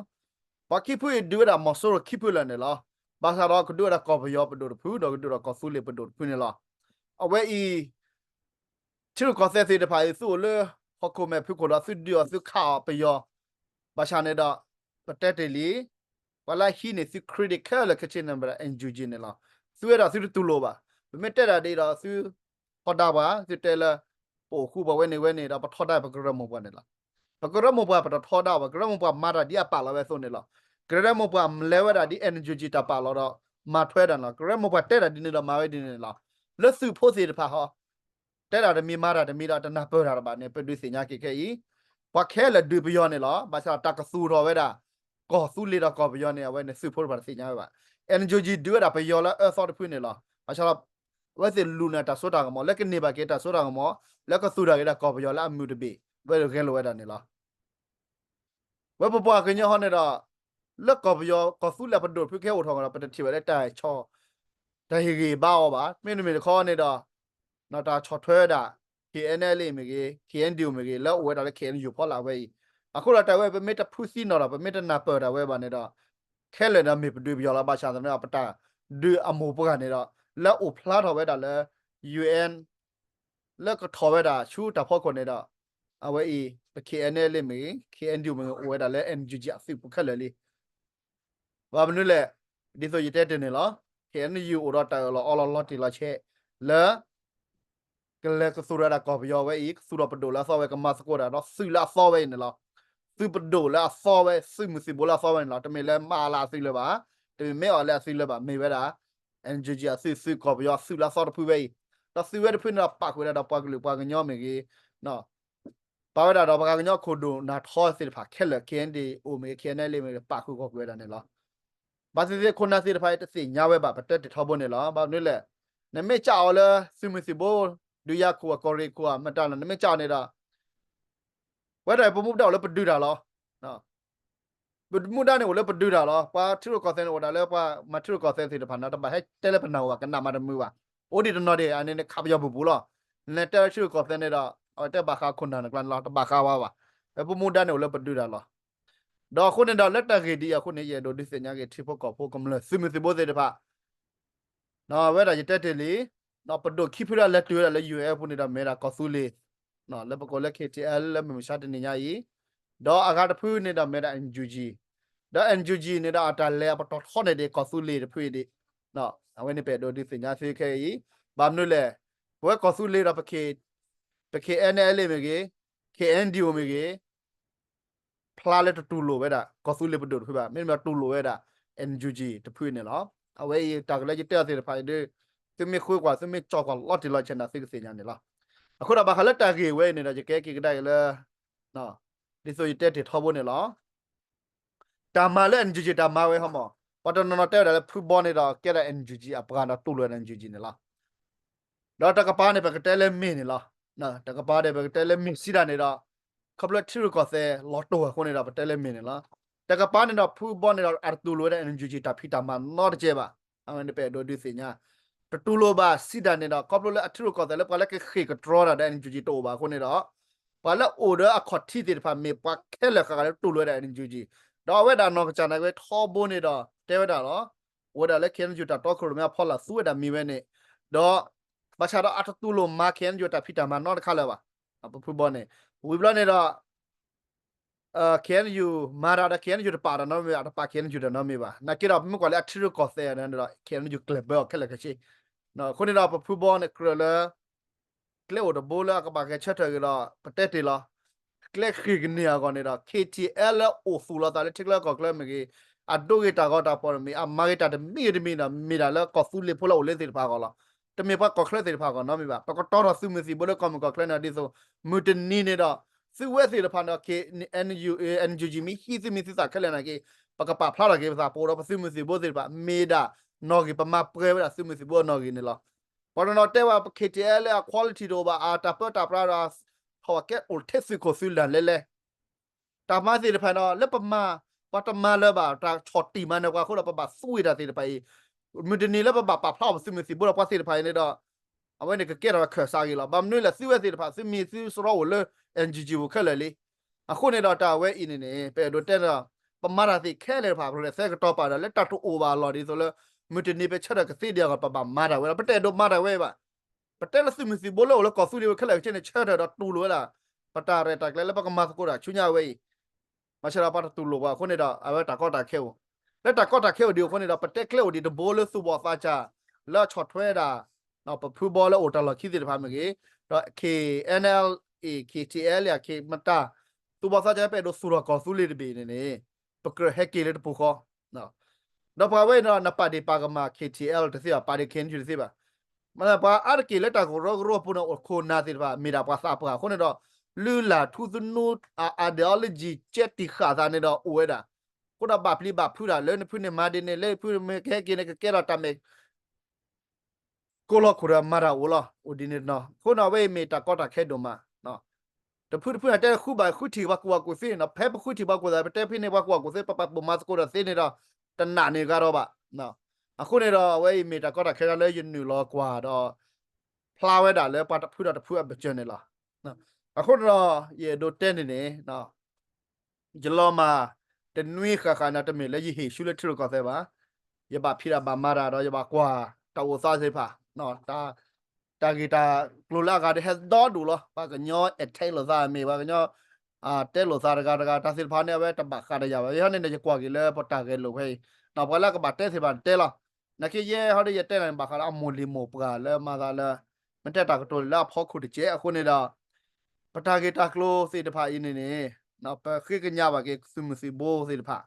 ပှၤခံဖုအံၤဒုးဝဲဒၣ်မီၤစိရိၤခံဖုလၢာ်န့ၣ်လီၤ. ဘၣ်ဆၣ်ဒီးကဒုးဝဲဒၣ်ကီၢ်ပယီၤပဒိၣ်တဖု ဒီးကဒုးဒီးကီၢ်သူလ့ၤပဒိၣ်တဖုန့ၣ်လီၤ. အဝဲအံၤ ထံရူၢ်ကီၢ်သဲးသ့ၣ်တဖၣ်အံၤ သုအိၣ်လၢဟီၣ်ခိၣ်မဲာ်ဖုခိၣ်ဒီး သုဒုးအီၤသုခးအီၤပယီၤ, ဘၣ်ဆၣ်န့ၣ်ဒီး ပတဲတ့ၢ်လံ, ပှၤလၢအဟံးန့ၢ်သု credit ခဲလၢာ်ခဲဆ့န့ၣ် မ့ၢ်ဒၣ် NUG န့ၣ်လီၤ. သုဝဲဒၣ်သုတတူၢ်လိာ်ဘၣ်. ပမ့ၢ်တဲဒၣ်ဒ်အံၤဒီး သုထီဒါပှၤ, သုတဲလၢ ပအိၣ်ဃူပှၤဝဲန့ၣ်ဝဲန့ၣ်ဒီး ပထီဒါပကရၢမိၢ်ပှၢ်န့ၣ်လီၤ. ပကရၢမိၢ်ပှၢ်ပတထီဒါဘၣ်, ကရၢမိၢ်ပှၢ်မၤတၢ်ဒ်အပာ်လီၤဝဲအသိးန့ၣ်လီၤ. ကရၢမိၢ်ပှၢ်လဲၤဝဲဒၣ်ဒ် NUG တၢ်ပာ်လီၤဒီး မၤထွဲဒၣ်န့ၣ်လီၤ. ကရၢမိၢ်ပှၢ်တဲတၢ်ဒ်န့ၣ်ဒီးမၤဝဲဒ်န့ၣ်လီၤ. လၢသုးဖိသ့ၣ်တဖၣ်ဟီ တဲတၢ်တမံၤမၤတၢ်တမံၤဒီး တနၢ်ပၢၢ်တၢ်တဘၣ်န့ၣ် ပဒုးသ့ၣ်ညါက့ၤခဲအံၤ, ပှၤခဲလၢာ်ဒုးပယီၤန့ၣ်လီၤ. ဘၣ်ဆၣ်တၢ်ကသူၣ်ထီၣ်ဝဲဒၣ် ကီၢ်သူလ့ၤဒီးကီၢ်ပယီၤန့ၣ် အဝဲန့ၣ်သုးဖိတဖၣ်တသ့ၣ်ညါဝဲဘၣ်. NUG ဒုးဝဲဒၣ်ပယီၤလၢအၢသီတဖုန့ၣ်လီၤ. ဘၣ်ဆၣ်ဒီး အဝဲသ့ၣ်လူၤန့ၢ်တၢ်စိတၢ်ကမီၤ လၢကန့ၢ်ဘၣ်က့ၤတၢ်စိတၢ်ကမီၤ လၢကသူၣ်ထီၣ်က့ၤဒၣ်ကီၢ်ပယီၤလၢအမုာ်တဘ့ၣ် ဝဲဂဲၤလိာ်ဝဲဒၣ်န့ၣ်လီၤ. ဝဲပပှၤကညီဟီန့ၣ်ဒီး လၢကီၢ်ပယီၤ ကီၢ်သူလ့ၤပဒိၣ်တဖုကဟဲအိၣ်ထီၣ်ကဒီး ပတထံၣ်ဘၣ်လၢတၢ်ဆီၣ် တၢ်ဟ့ၣ်ဂံၢ်ဘါအီၤဘၣ်. မ့တမ့ၢ်တခီန့ၣ်ဒီး တၢ်ဆီၣ်ထွဲဝဲဒၣ် KNLA မ့ၢ်ဂ့ၤ KNDO မ့ၢ်ဂ့ၤ လၢအိၣ်ဝဲဒၣ်လၢ KNU ဖီလာ်ဝဲအံၤ, အဃိဒီးတၢ်ဝဲပမ့ၢ်တဖုသံနီၢ်ဒီး ပမ့ၢ်တနၢ်ပၢၢ်တၢ်ဝဲဘၣ်န့ၣ်ဒီး ခဲလၢာ်ဒီးမ့ၢ်ပဒုးပယီၤလီၤ. ဘၣ်ဆၣ်သနာ်က့ ပတၢ်ဒုးအမိၢ်ပှၢ်န့ၣ်ဒီး လၢအိၣ်ဖျါထီၣ်ဝဲဒၣ်လၢ UN လၢကထီၣ်ဝဲဒၣ်ဆူတၢ်ဖီခိၣ်န့ၣ်ဒီး အဝဲအံၤ ပ KNLA မ့ၢ်ဂ့ၤ KNDO မ့ၢ်ဂ့ၤ အိၣ်ဝဲဒၣ်လၢ NUG အသုးပူၤခဲလၢာ်လံ. ဘၣ်မနုၤလဲၣ်, ဒ်သိးယတဲတ့ၢ်န့ၣ်လီၤ. KNU အိၣ်ဒီးတၢ်အၢၣ်လီၤအီလီၤလီၤတံၢ်လီၤဆဲး လၢ ကလဲၤကသူၣ်ထီၣ်ဝဲဒၣ်ကီၢ်ပယီၤဝဲအံၤ, ကသူၣ်ထီၣ်ပဒိၣ်လၢအသီဝဲ ကမၤသကိးတၢ်ဒီးသုးလၢအသီဝဲအံၤန့ၣ်လီၤ. သုးပဒိၣ်လၢအသီဝဲ သုးမုၢ်သံၣ်ဘိလၢအသီဝဲန့ၣ်လီၤ. တမ့ၢ်လၢမၤလၤအသုးလၢၤဘၣ်, တမ့ၢ်မ့ၢ်အီၤလၢအသုးလၢၤဘၣ်, မ့ၢ်ဝဲဒၣ် NUG အသုး သုးကီၢ်ပယီၤအသုးလၢအသီတဖုဝဲအံၤ, ဒီးသုးဝဲတဖုန့ၣ်ဒီးပာ်ဃုာ်ဝဲဒၣ်ဒီးပှၤကလုာ်ပှၤကညီမ့ၢ်ဂ့ၤ, ပာ်ဝဲဒၣ်ဒီးပှၤကညီခိၣ်ဒိၣ်နၢ်ထီသ့ၣ်တဖၣ်ခဲလၢာ် KNDO မ့ၢ်ဂ့ၤ KNLA မ့ၢ်ဂ့ၤ ပာ်ဃုာ်ဂီၢ်ကွံာ်ဝဲဒၣ်န့ၣ်လီၤ. ဘၣ်သ့ၣ်သ့ၣ်ခိၣ်နၢ်သ့ၣ်တဖၣ်အံၤတသ့ၣ်ညါဝဲဘၣ် ပတဲတ့ၢ်ထီဘိန့ၣ်လီၤ. ဘၣ်မနုၤလဲၣ်, နမ့ၢ်ကးအီၤလၢသုးမုၢ်သံၣ်ဘိ ဒုးယၤခိၣ်အကီၢ်ရ့ၣ်ခိၣ်ဧါ မတၤလဲၣ် နမ့ၢ်ကးအီၤန့ၣ်ဒီး ဝဲဒၣ်ပမူပဒါအိၣ်လၢပဒုးတၢ်လီၤ. ပမူဒါန့ၣ်အိၣ်လၢပဒုးတၢ်လီၤ. ပှၤထံရူၢ်ကီၢ်သဲးန့ၣ်အိၣ်ဒၣ်လၢပှၤမၤထံရူၢ်ကီၢ်သဲးသ့ၣ်တဖၣ်န့ၣ် တဘၣ်ဟဲတဲလၢပနၢ်အိၣ်ဘၣ် ကနၣ်မးတမုာ်ဘၣ်. အိၣ်ဒံးတနီၤဒံး အန့ၣ်န့ၣ်ခးပယီၤပူၤပူၤလီၤ. နတဲလၢထံရူၢ်ကီၢ်သဲးန့ၣ်ဒီး အဝဲတဲဘၣ်ဃးခိၣ်နၢ်န့ၣ်ကျါန့ၣ်လီၤ တဘၣ်ဃးဝဲဘၣ်. ပမူဒါန့ၣ်အိၣ်လၢပဒုးတၢ်လီၤ. ဒီးအဃိန့ၣ်ဒီးလၢတၢ်ဂ့ၢ်ဒ်အံၤအဃိန့ၣ် ယအဲၣ်ဒိးဒုးသ့ၣ်ညါက့ၤထံဖိကီၢ်ဖိကမျၢၢ်သုးမုၢ်သံၣ်ဘိသ့ၣ်တဖၣ် ဝဲဒၣ်ယတဲတ့ၢ်လံ, ပဒိၣ်ခံဖုလၢအလဲၤတုၤဝဲဒၣ်လၢ ယူၢ်အ့ၣ် ပူၤန့ၣ်ဒီးမ့ၢ်ဒၣ်ကီၢ်သူလ့ၤ, လၢပကိးလၢ KTLA လၢမုၢ်မဆါတနံၤညါအံၤ, ဒီးအဂၤတဖုန့ၣ်ဒီးမ့ၢ်ဒၣ် NUG, ဒီး NUG န့ၣ်ဒီးအတၢ်လဲၤအပတီၢ်ထီန့ၣ်ဒံး ကီၢ်သူလ့ၤတဖုအံၤဒံး, အဝဲန့ၣ်ပအဲၣ်ဒိးဒုးသ့ၣ်ညါသုခဲအံၤ, ဘၣ်မနုၤလဲၣ်, ပဝဲကီၢ်သူလ့ၤဒီး ပ KNLA မ့ၢ်ဂ့ၤ, KNDO မ့ၢ်ဂ့ၤ ဖျါလၢတတူၢ်လိာ်ဝဲဒၣ် ကီၢ်သူလ့ၤပဒိၣ်တဖုဘၣ်, မ့တမ့ၢ်တူၢ်လိာ်ဝဲဒၣ် NUG တဖုန့ၣ်လီၤ. အဝဲအံၤတၢ်ကလၢယတဲအီၤသ့ၣ်တဖၣ်အံၤဒီး သုမ့ၢ်ဃုကွၢ် သုမ့ၢ်ကၠီၣ်ကွၢ်လီၤတံၢ်လီၤဆဲးန့ၣ် သုကသ့ၣ်ညါန့ၣ်လီၤ. အဃိဒီးဘၣ်ဃးလၢတၢ်ဂ့ၢ်ဝဲအံၤန့ၣ်ဒီး ယကဲက့ၤကဒါက့ၤလၢ ဒ်သိးယတဲတ့ၢ်ထီဘိန့ၣ်လီၤ. တၢ်မၤလၢ NUG တၢ်မၤဝဲဟီမး, ပှၤတနီၤနီၤတဲဝဲဒၣ်လၢဖုဘီန့ၣ်ဒီး ကဲဒၣ် NUG အပှၤဒီးတူၢ်လိာ်ဝဲဒၣ် NUG န့ၣ်လီၤ. ဒီးတကပၤန့ၣ် ပကတဲလၢမ့ၢ်န့ၣ်လီၤ. တကပၤဒီးပကတဲလၢမ့ၢ်စံးဒၣ်န့ၣ်ဒီး ခီဖျိထံရူၢ်ကီၢ်သဲးလီၤတိၢ်အဃိန့ၣ်ဒီး ပတဲလၢမ့ၢ်န့ၣ်လီၤ. တကပၤန့ၣ်ဒီး ဖုဘီန့ၣ်ဒီး အတတူၢ်လိာ်ဝဲဒၣ် NUG တၢ်ဖံးတၢ်မၤနီတကဲဘၣ်. အဝဲန့ၣ်ပအဲၣ်ဒိးဒုးသ့ၣ်ညါ, တတူၢ်လိာ်ဘၣ်စံးဒၣ်န့ၣ်ဒီး ခီဖျိလၢအထံရူၢ်ကီၢ်သဲးလၢပှၤလၢကဃ့ၢ်ကတြီတၢ်ဒီး NUG တအိၣ်ဘၣ်အဃိန့ၣ်ဒီး ပှၤလၢအိၣ်ဒီးအခီၣ်ထံးသ့ၣ်တဖၣ် မ့ၢ်ပှၤခဲလၢာ်ဃၣ်ဃၣ်လၢတူၢ်လိာ်ဝဲဒၣ် NUG, ဒီးအဝဲဒၣ်နီၢ်ကစၢ်နာ်က့ဝဲထီဘိန့ၣ်ဒီး တဲဝဲဒၣ်လီၤ. အိၣ်ဝဲဒၣ်လၢ KNU တၢ်တီခိၣ်ရိၣ်မဲအဖီလာ်သူဝဲဒၣ်မံၤဝဲန့ၣ်, ဒီး ဘၣ်ဆၣ်ဒီးအတတူၢ်လိာ်မၤ KNU တၢ်ဖံးတၢ်မၤနီတခါလၢၤဘၣ်. ပဖုဘီန့ၣ် ဝံၤဘျီန့ၣ်ဒီး KNU မၤတၢ်ဒီး KNU တပာ်တၢ်နီတမံၤဘၣ်, တပာ် KNU တၢ်နီတမံၤဘၣ်. နာ်က့ဒီး ပမ့ၢ်ကွၢ်လၢအထံရူၢ်ကီၢ်သဲးန့ၣ်ဒီး KNU ကျဲၢ်ဘၢအီၤခဲလၢာ်ခဲဆ့. အဃိန့ၣ်ဒီး ပဖုဘီန့ၣ်ကြၢးလၢ ကျဲအိၣ်တဘိလၢအကဘၣ်ဂဲၤဆၢထၢၣ်က့ၤဒီး ပတဲတ့ၢ်လီၤ. ကျဲဃ့ၢ်ကန့ၢ်အဂီၢ်န့ၣ်ဒီး KTLA လၢအိၣ်သူၣ်လီၤသးလၢထံချၢကီၢ်ချၢမ့ၢ်ဂ့ၤ, အဒိဂ့ၤတၢ်ဂီၤတၢ်ဖီၣ်မ့ၢ်ဂ့ၤ, အမၤဂ့ၤတၢ်တမံၤဂ့ၤတမံၤဒီး မ့ၢ်ဒၣ်လၢကီၢ်သူလ့ၤဖိလၢအိၣ်လၢသ့ၣ်တဖၣ်အဂီၢ်လီၤ. တမ့ၢ်ပှၤကီၢ်ချၢသ့ၣ်တဖၣ်အဂီၢ်နီတမံၤဘၣ်. ပကတီၤထီၣ်သုးမုၢ်သံၣ်ဘိလၢကီၢ်မုၢ်ကီၢ်ချၢန့ၣ် ဒ်သိး မုၢ်တနံၤန့ၣ်ဒီး သုဝဲသ့ၣ်တဖၣ်န့ၣ်ဒီး KNU NUG မ့ၢ်ဟံးသုမံၤသုသးခဲလၢာ်နာ်က့ ပကပာ်ဖျါထီၣ်က့ၤပသး ပအိၣ်ဒီးပသုးမုၢ်သံၣ်ဘိသ့ၣ်တဖၣ် မ့ၢ်ဒၣ်နီၣ်ဂံၢ် ပမၤပှဲၤဝဲဒၣ်သုးမုၢ်သံၣ်ဘိအနီၣ်ဂံၢ်န့ၣ်လီၤ. ပှၤတနီၤတဲဝဲ ပ KTLA လၢအ quality တအိၣ်ဘၣ် အတၢ်ပၢတၢ်ပြးဒီး ထီၣ်ဝဲကဲအိၣ်ထဲသုးခိၣ်သုးလၢ်လဲၤလဲၤ တၢ်မၤသ့ၣ်တဖၣ်န့ၣ်ဒီး လၢပမၤ ပှၤတမၤလၢၤဘၣ် တၢ်ဆီၣ်တံၢ်မၤနၢၤပှၤအဃိဒီး ပဘၣ်သူဝဲတၢ်သ့ၣ်တဖၣ်အံၤ မုၢ်တနံၤလၢပဘၣ်ပာ်ဖျါအီၤပသုးမုၢ်သံၣ်ဘိဒီးပှၤသ့ၣ်တဖၣ်အံၤန့ၣ်ဒီး အဝဲန့ၣ်ကကဲထီၣ်ဝဲခၢၣ်စးဂ့ၤလီၤ. ဘၣ်မနုၤလဲၣ် သုဝဲသ့ၣ်တဖၣ် သုမံၤသုစရီအိၣ်လၢ NUG ပူၤခဲလၢာ်လံ. အဃိန့ၣ်ဒီးတၢ်ဝဲအံၤန့ၣ်န့ၣ် ပအဲၣ်ဒိးတဲဒီး ပမၤတၢ်သ့ၣ်ခဲလၢာ်တဖၣ် ပလဲၤသဲကတီၤပာ်ဒီး လၢတၢ်တအိၣ်ဘၣ်အလီၢ်ဒ်သိးလၢ မုၢ်တနံၤပဆၢထၢၣ်ကသ့ဒံးအဂီၢ် ပဘၣ်မၤတၢ်ဝဲလီၤ. ပတအဲၣ်ဒိးမၤတၢ်ဝဲဘၣ်. ပတဲလၢသုးမုၢ်သံၣ်ဘိလၢအိၣ်လၢကီၢ်သူလ့ၤဝဲခဲလၢာ်ခဲဆ့န့ၣ် ဆၢထၢၣ်ဒီးတူၢ်လိာ်ဝဲဒၣ် ပတၢ်ရဲၣ်တၢ်ကျဲၤလၢပကမၤသကိးတၢ်ဆူညါဝဲအံၤ ဘၣ်ဆၣ်ဒီးပှၤတတူၢ်လိာ်ဘၣ်အဃိန့ၣ်ဒီး အဝဲတၢ်ကီတၢ်ခဲအိၣ်, လၢတၢ်ကီတၢ်ခဲအိၣ်ဒံးအဃိန့ၣ်ဒီး ပတဲကျဲအိၣ်ဒံးတဘိလၢသူၣ်ဘီၣ်သးစၢ် လၢအဆီၣ်ထွဲဒၣ် ပဖုဘီလၢအိၣ်တၢ်လီၢ်ခံသ့ၣ်တဖၣ်မ့ၢ်ဂ့ၤ, ဒီး KNLA KTLA အံၤ မတၤ သူၣ်ဘီၣ်သးစၢ်ပအဲၣ်ဒိးသူၣ်ထီၣ်ကီၢ်သူလ့ၤတဘ့ၣ်န့ၣ်န့ၣ် ပကြၢးဟဲက့ၤလၢတပူၤဃီ ဒီးပှၤဝဲအံၤဒီး နပာ်ဒ့ၣ်ပာ်ကမၣ် KTLA တသ့ဘၣ်, ပာ်ဒ့ၣ် KNU တသ့ဘၣ်. မ့ၢ်ပှၤအါတက့ၢ်လၢတၢ်ကရၢကရိအပူၤန့ၣ် အိၣ်ခိၣ်နၢ်သ့ၣ်တဖၣ် မ့ၢ်ဒၣ်ပှၤသးပှၢ်အဃိန့ၣ်ဒီး လုၢ်လၢ်ထူသနူ အ ideology ကဲတံာ်ဃာ်သးန့ၣ်ဒီးအိၣ်ဝဲဒၣ်. အဃိဒီးဘၣ်ပျံၤဘၣ်ဖုးတၢ် လၢနဖုန့ၣ်မၤဒ်န့ၣ် လၢဖုမ့ၢ်ကဟဲက့ၤန့ၣ် ကကဲထီၣ်တၢ်မဲာ် ကိးလီၤခိၣ်ဒီးမၤတၢ်အိၣ်လီၤ. အိၣ်ဒ်န့ၣ်တနီၤ အဃိန့ၣ် အဝဲအံၤမ့ၢ်တၢ်ကီတၢ်ခဲဒိၣ်မး တဖုတဖုန့ၣ်တဲဃုဘၣ်ဃုထံၣ်ပှၤကူၣ်ဘၣ်ကူၣ်သ့နီၤ, ဖဲပဃုထံၣ်ပှၤကူၣ်သ့ ပတဲဖဲန့ၣ်ပှၤကူၣ်ဘၣ်ကူၣ်သ့ ပပာ်ပိာ်မၤသကိးဒီးသ့န့ၣ်ဒီး တနာ်န့ၢ်ဂၤဒီးဘၣ်. အဃိန့ၣ်ဒီး အဝဲအံၤမ့ၢ်တၢ်ကီတၢ်ခဲလၢယနုာ်လီၤကွၢ်ဒီး ဖျါဝဲဒၣ်လၢပှၤတဖုဒီးတဖုအဘၢၣ်စၢၤန့ၣ်လီၤ. အဃိန့ၣ်ဒီး ယအဲၣ်ဒိးတဲန့ၣ်န့ၣ် ယလီၤမၢ်တနွံဃၣ်ဃၣ်န့ၣ် တမ့ၢ်လၢယဟ့ၣ်ဆူလၢထံရူၢ်ကီၢ်သဲးဘၣ်. ယဘၣ်ဖံးတၢ်ဘၣ်မၤတၢ်ဒီး ယဘၣ်ကွၢ်တၢ်အိၣ်သးသ့ၣ်တဖၣ် တၢ်ဂ့ၢ်တၢ်ကျိၤလၢအဂၤဒီးဟဲဒီဒူၣ်လီၤ. ပှၤကညီ attack လိာ်သးမ့ၢ် ပှၤကညီ တဲလိာ်သးတဂၤတဂၤ တၢ်သ့ၣ်တဖၣ်န့ၣ် အဝဲတဘၣ်ဃးဒီးယၤဘၣ်. ယဟီန့ၣ်န့ၣ် ယကွၢ်က့ၤလၢပတၢ်ဂဲၤလိာ်ဖဲအံၤ ပှၤလၢအကဘၣ်တဲသ့ၣ်တဖၣ်န့ၣ်တဲလီၤ. နာ်က့ယဲဟီဒီးယတဲလီၤန့ၣ် ဘၣ်ဃးလၢအမိၢ်လံၤမိၢ်ပှၢ်လၢမၤသးလၢ မ့ၢ်တဲတၢ်ကတိၤလၢအဖီခိၣ်တကဲးအဃိန့ၣ်ဒီး ပတၢ်ဂ့ၢ်တၢ်ကျိၤသ့ၣ်တဖၣ်အံၤန့ၣ်န့ၣ် ပဃ့ကညးဘၣ်က့ၤသုးမုၢ်သံၣ်ဘိသ့ၣ်တဖၣ်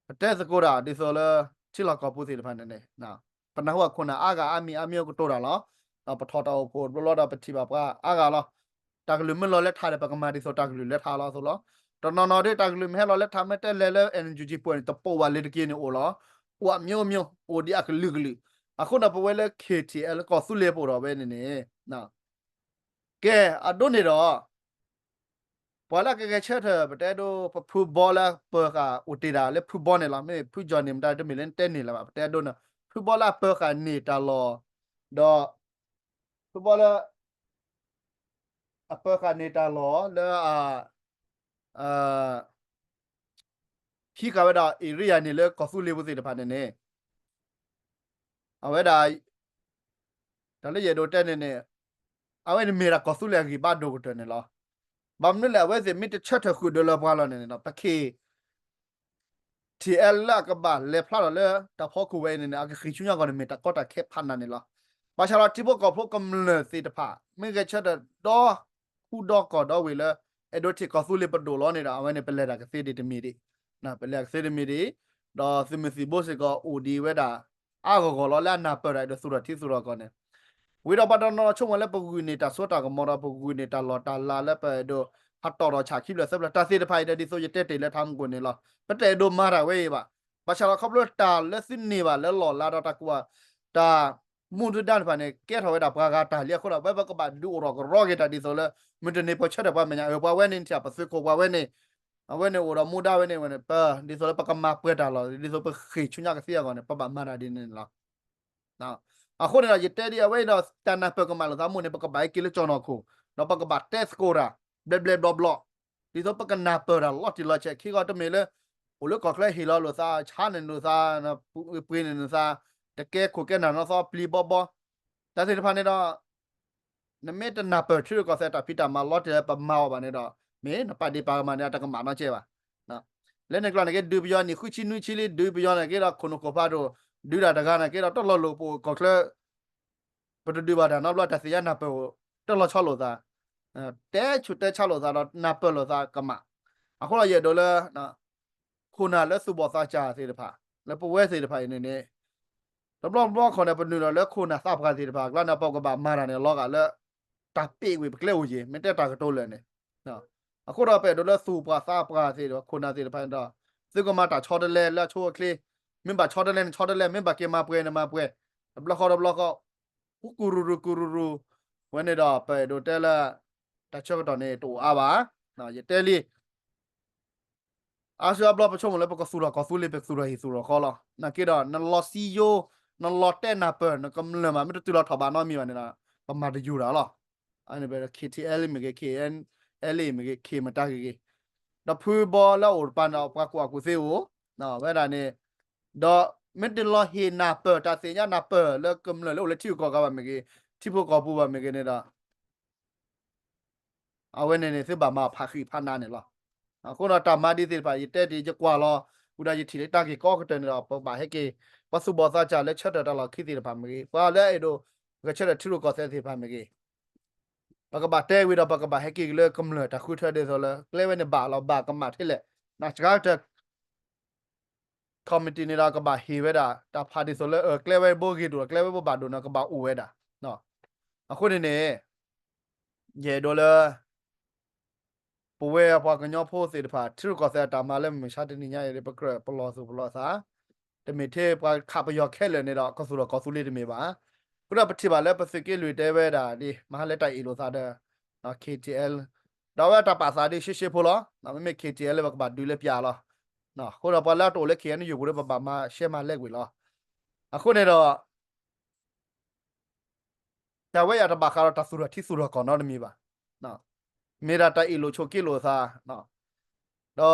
ပတဲသကိးတၢ်ဒ်သိးလၢ ထံလီၢ်ကီၢ်ပူၤသ့ၣ်တဖၣ်န့ၣ်န့ၣ် ပနၢ်ဟူအခိၣ်နၢ်အါဂၤအါမံၤအါမံၤကတိၤတၢ်လီၤ. ပထီၣ်တၢ်အိၣ်ဖှိၣ်တဘျီဘျီဒီးပထံၣ်ဘၣ်ပှၤအါဂၤလီၤ. တၢ်ကလုၢ်မ့ၢ်လီၤလၢထးဒီး ပကမၤဒ်သိးတၢ်ကလုၢ်လၢထးလီၤအသိးလီၤ. တနီၤနီၤဒ်တၢ်ကလုၢ်မ့ၢ်ဟဲလီၤလၢထး မ့ၢ်တဲလဲၤလၢ NUG ပှဲၤန့ၣ် တပိာ်ဘၣ်လၢတက့ၢ်န့ၣ်အိၣ်လီၤ. အိၣ်အမျိုးမျိုး အိၣ်ဒံးအကလုာ်ကလုာ်. အဃိဒီးပဝဲလၢ KTL လၢကီၢ်သူလ့ၤပအိၣ်ဒီးဝဲန့ၣ်န့ၣ် ကဲ အဒိန့ၣ်ဒီး ပှၤလၢအကဂဲၤဆၢထၢၣ် ပတဲဒိ ပဖုဘီလၢအပၢၤဃာ်အိၣ်တ့ၢ်ဒၣ်လၢဖုဘီန့ၣ်လီၤ. မ့မ့ၢ်ဖုကၠီၣ်န့ၣ် မတၤတမ့ၢ်လၢနတဲန့ၢ်လၢၤဘၣ်. ပတဲဒိန့ၣ် ဖုဘီလၢအပၢၤဃာ်န့ၢ်တၢ်လီၢ် ဒီး ဖုဘီလၢ အပၢၤဃာ်န့ၢ်တၢ်လီၢ်လၢ ဟံးဃာ်ဝဲဒၣ် area န့ၣ်လၢကီၢ်သူလ့ၤပူၤသ့ၣ်တဖၣ်န့ၣ်န့ၣ် အဝဲဒၣ် တၢ်လၢယအဲၣ်ဒိးတဲန့ၣ်န့ၣ် အဝဲန့ၣ်မ့ၢ်ဒၣ်ကီၢ်သူလ့ၤအဂံၢ်ဘါဒိၣ်ကတၢၢ်န့ၣ်လီၤ. ဘၣ်မနုၤလဲၣ် အဝဲသ့ၣ်မ့ၢ်တဆၢထၢၣ်ဃုာ်ဒီးလၢပှၤလီၤန့ၣ်န့ၣ်ဒီး ပ KTL လၢအကဘၣ်လဲၤဖျါထီၣ်လၢတၢ်ဖီခိၣ်ဝဲအံၤန့ၣ်န့ၣ် အကဃ့ၢ်ဆူညါကီၢ်န့ၣ် မ့ၢ်တၢ်ကီတၢ်ခဲဖးနးန့ၣ်လီၤ. ဘၣ်ဆၣ်ဒီးထံဖိကီၢ်ဖိကမျၢၢ်သ့ၣ်တဖၣ် မ့ၢ်ဂဲၤဆၢထၢၣ်ဒီ ဃူဒီကီၢ်ဒီဝ့ၢ်လၢ အဲၣ်ဒိးထံၣ်ကီၢ်သူလ့ၤပဒိၣ်လီၤန့ၣ်ဒီး အဝဲန့ၣ် ပလဲၤတၢ်ကသ့ဒံးတမံၤဒံး, ပလဲၤကသ့တမံၤဒံး, ဒီးသုးမုၢ်သံၣ်ဘိစ့ၢ်ကီးအိၣ်ဒံးဝဲဒၣ် အါဂီၢ်ဂီၢ်လီၤ လၢအနၢ်ပၢၢ်တၢ်အဲၣ်ဒိးသူၣ်ထီၣ်ထံသူၣ်ထီၣ်ကီၢ်န့ၣ်, ဝံၤဒီးပှၤတနီၤဆိကမိၣ်လၢပဂုာ်န့ၢ်တၢ်စိတၢ်ကမီၤဒီး ပဂုာ်န့ၢ်တၢ်လီၢ်တၢ်လၤလၢပအဲၣ်ဒိး ဟးတီၣ်ထီၣ်ဆၣ်ခံဖျၢၣ်သၢဖျၢၣ် တၢ်သ့ၣ်တဖၣ်အံၤဒီး ဒ်သိးယတဲတ့ၢ်လၢထးမူကိၣ်န့ၣ်လီၤ. ပတအဲၣ်ဒိးမၤတၢ်ဝဲအံၤဘၣ်. ဘၣ်ဆၣ်ဒီးခီဖျိတၢ်လၢသုန့ၢ်ဘၣ်လၢလီၢ်လၤဒီးတၢ်ကူၣ်ဘၣ် တၢ် မူဒုဒါတဖၣ်န့ၣ် ကဲထီၣ်ဝဲဒၣ်ပှၤဂၤတၢ်လံအဃိဒီး ဝဲပကဘၣ်ဒုးအိၣ်ထီၣ်ကရီက့ၤတၢ်ဒ်သိးလၢ မုၢ်တနံၤပဆၢထၢၣ်ပှၤမဲာ်ညါ အၢ ပှၤဝဲန့ၣ်ထံၣ်ပသုးခိၣ်ပှၤဝဲန့ၣ်, အဝဲန့ၣ်အိၣ်ဒီးမူဒါဝဲန့ၣ်ဝဲန့ၣ် ပ ဒ်သိးလၢပကမၤပှဲၤတၢ်လီၢ် ဒ်သိးပဃ့ၢ်ဆူညါကသ့အဂီၢ်န့ၣ် ပဘၣ်မၤတၢ်ဒ်န့ၣ်လီၤ. အဃိန့ၣ်ဒီး ယတဲဒ်အဝဲအံၤဒီး တၢ်နၢ်ပၢၢ်ကမၣ်လိာ်သးမ့ၢ်န့ၣ် ပကဘၣ်ဟဲက့ၤလၢကၠီၣ်နီၢ်ခိၣ် ဒီးပကဘၣ်တဲသကိးတၢ် ဘျဲးဘျဲးဘျီဘျီ ဒ်သိးပကနၢ်ပၢၢ်တၢ်လီၤတံၢ်လီၤဆဲး ခံခီတမ့ၢ်လၢ အိၣ်လၢကီၢ်ချၢဟ့ၣ်လီၤလိာ်သး ဆါန့ၢ်လိာ်သး ပှ့ၤန့ၢ်လိာ်သး တကဲခိၣ်ကဲနၢ်နီၢ်သီပျံၤဘီဘီ တၢ်သ့ၣ်တဖၣ်န့ၣ်ဒီး နမ့ၢ်တနၢ်ပၢၢ်ထံရူၢ်ကီၢ်သဲးတၢ်ဖံးတၢ်မၤလီၤတံၢ်လၢပမၤအီၤဘၣ်န့ၣ်ဒီး မ့ၢ်နပာ်ဒ့ၣ်ပာ်ကမၣ်န့ၣ် အတကမၣ်နီတစဲးဘၣ်. လၢန့ၣ်ကျါန့ၣ်က့ ဒုးပယီၤနံၣ်ဃုဆံနွံဆံလံ ဒုးပယီၤန့ၣ်က့ဒီး ခိၣ်နူာ်ခိၣ်ဖးဒိၣ် ဒုးတၢ်တဂၤန့ၣ်က့ဒီး တၢ်လီၢ်လိၣ်ပအိၣ်ကီၢ်ချၢ ပတဒုးဘၣ်တၢ်နီတဘျီ တၢ်သ့ၣ်ညါနၢ်ပၢၢ်အိၣ် တၢ်လီၤဆီလိာ်သး တဲဆူၣ်တဲဆါလိာ်သးဒီးနၢ်ပၢၢ်လိာ်သးကမၣ်. အဃိဒီးယအဲၣ်ဒိးလၢ ခိၣ်နၢ်လၢသူၣ်ဘီၣ်သးစၢ်သ့ၣ်တဖၣ် လၢပဝဲသ့ၣ်တဖၣ်အံၤန့ၣ်န့ၣ် တဘျီဘျီခီန့ၣ် ပနုာ်လီၤလၢခိၣ်နၢ်သးပှၢ်သ့ၣ်တဖၣ်အကျါန့ၣ် ပကဘၣ်မၤတၢ်န့ၣ် လီၤဂာ်လၢ တၢ်ပ့ၢ်ဝံၤပကျဲအိၣ်ယံၤ မ့ၢ်တဲတၢ်ကတိၤလၢာ်န့ၣ် အဃိဒီးပအဲၣ်ဒိးလၢသူၣ်ပှၢ်သးပှၢ်သ့ၣ်တဖၣ် ခိၣ်နၢ်သ့ၣ်တဖၣ်န့ၣ်ဒီး သုကမၤတၢ်ဆီတလဲလၢအဆိအချ့ မ့ၢ်ဘၣ်ဆီတလဲန့ၣ်ဆီတလဲ မ့ၢ်ဘၣ်က့ၤမၤပှဲၤန့ၣ်မၤပှဲၤ တဘျီဃီတဘျီဃီ ဟူကူၣ်ရူၤရူၤကူၣ်ရူၤရူၤ ဝဲန့ၣ်ဒီး ပအဲၣ်ဒိးတဲလၢ တၢ်ဆၢကတီၢ်န့ၣ်တအိၣ်အါဘၣ်. ယတဲလံ အါစုအါဘျီပဆိကမိၣ်လၢပကသူၣ်ထီၣ်ကီၢ်သူလ့ၤ ပကသူၣ်ထီၣ်ဟံၣ်သူၣ်ထီၣ်ဃီလီၤ. နာ်က့ဒီး နလီၤစံယိ နလီၤတဲနၢ်ပၢၢ် နကမျၢၢ်မး မ့ၢ်တတုၤလီၤထီၣ်ဘးနီတမံၤဘၣ်န့ၣ်ဒီး ပမၤတယူၤတၢ်လီၤ. အန့ၣ် KTL မ့ၢ်ဂ့ၤ KNLA မ့ၢ်ဂ့ၤ ခ့မတၤဂ့ၤဂ့ၤ ဒီးဖုဘီလၢအအိၣ်တပၤန့ၣ် ပှၤကူၣ်ဘၣ်ကူၣ်သ့အိၣ် ဝဲဒၣ်န့ၣ် ဒီးမ့ၢ်တလီၤဟ့ၣ်နၢ်ပၢၢ် တၢ်သ့ၣ်ညါနၢ်ပၢၢ်လၢကမျၢၢ်လၢအိၣ်လၢထံဂုၤကီၢ်ဂၤဘၣ်မ့ၢ်ဂ့ၤ ထံဖိကီၢ်ဖိဘၣ်မ့ၢ်ဂ့ၤန့ၣ်ဒီး အဝဲန့ၣ်န့ၣ် သုဘၣ်မၤဖးဃံးဖးနးန့ၣ်လီၤ. အဃိဒီးတၢ်မၤဒ်သ့ၣ်တဖၣ် ယတဲတ့ၢ် ယကွၢ်လီၤ ဝံၤဒီးယထံၣ်လၢတၢ်ဂ့ၢ်ကီကတၢၢ်န့ၣ်ဒီး ပကဘၣ်ဟဲက့ၤ ပှၤသူၣ်ဘီၣ်သးစၢ်လၢဆၢထၢၣ်တၢ်လီၢ်ခံသ့ၣ်တဖၣ်မ့ၢ်ဂ့ၤ ပှၤလၢအဲၣ်ဒိး ဂဲၤဆၢထၢၣ်ထံရူၢ်ကီၢ်သဲးသ့ၣ်တဖၣ်မ့ၢ်ဂ့ၤ ပကဘၣ်တဲဝံၤဒီး ပကဘၣ်ဟဲက့ၤက့ၤလၢကမျၢၢ်တၢ်ဃုထၢဒ်သိးလၢ ကျဲဝဲန့ၣ်ဘၣ်လီၤ ဘၣ်ကမၣ်ထဲလဲၣ် နစှၤကတၢၢ် committee န့ၣ်ဒီးကဘၣ်ဟ့ၣ်ဝဲဒၣ် တၢ်ဖးဒ်သိးလၢ ကျဲဝဲဘိဂ့ၤဒိၣ် ကျဲဝဲဘိဘၣ်ဒိၣ်န့ၣ် ကဘၣ်အိၣ်ဝဲဒၣ်. အဃိန့ၣ်န့ၣ် ယအဲၣ်ဒိးလၢ ပဝဲပှၤကညီဖိသ့ၣ်တဖၣ် ထံရူၢ်ကီၢ်သဲးအတၢ်မၤလၢမုၢ်မဆါတနံၤညါအံၤ ပကြၢးပလီၢ်သူၣ်ပလီၢ်သး တမ့ၢ်ထဲပှၤခးပယီၤခဲလၢာ်န့ၣ်ဒီး ကသူၣ်ထီၣ်ကီၢ်သူလ့ၤတမ့ၢ်ဘၣ်. အဃိဒီးပထံၣ်ဘၣ်လၢပသုးက့လွံၢ်တဲဝဲဒၣ်ဒ် မဟါလၢတၢ်အ့ၣ်လိာ်သးဒီး KTL ဒီးအဝဲတၢ်ပာ်သးဒ်ရှဲရှဲဖိလီၤ. မ့မ့ၢ် KTL လၢပကဘၣ်ဒုးလၢပျၢ်လီၤ. အဃိဒီးပှၤလၢအတအိၣ်လၢ KNU ပူၤဒီး ပဘၣ်မၤရှဲမၤလဲကွံာ်လီၤ. အဃိန့ၣ်ဒီး တၢ်ဝဲအံၤတဘၣ်ဃးဒီးတၢ်သူၣ်ထီၣ်ထံသူၣ်ထီၣ်ကီၢ်နီတမံၤဘၣ်. မ့ၢ်ဒၣ်တၢ်အ့ၣ်လိာ်ဆိးက့လိာ်သး ဒီး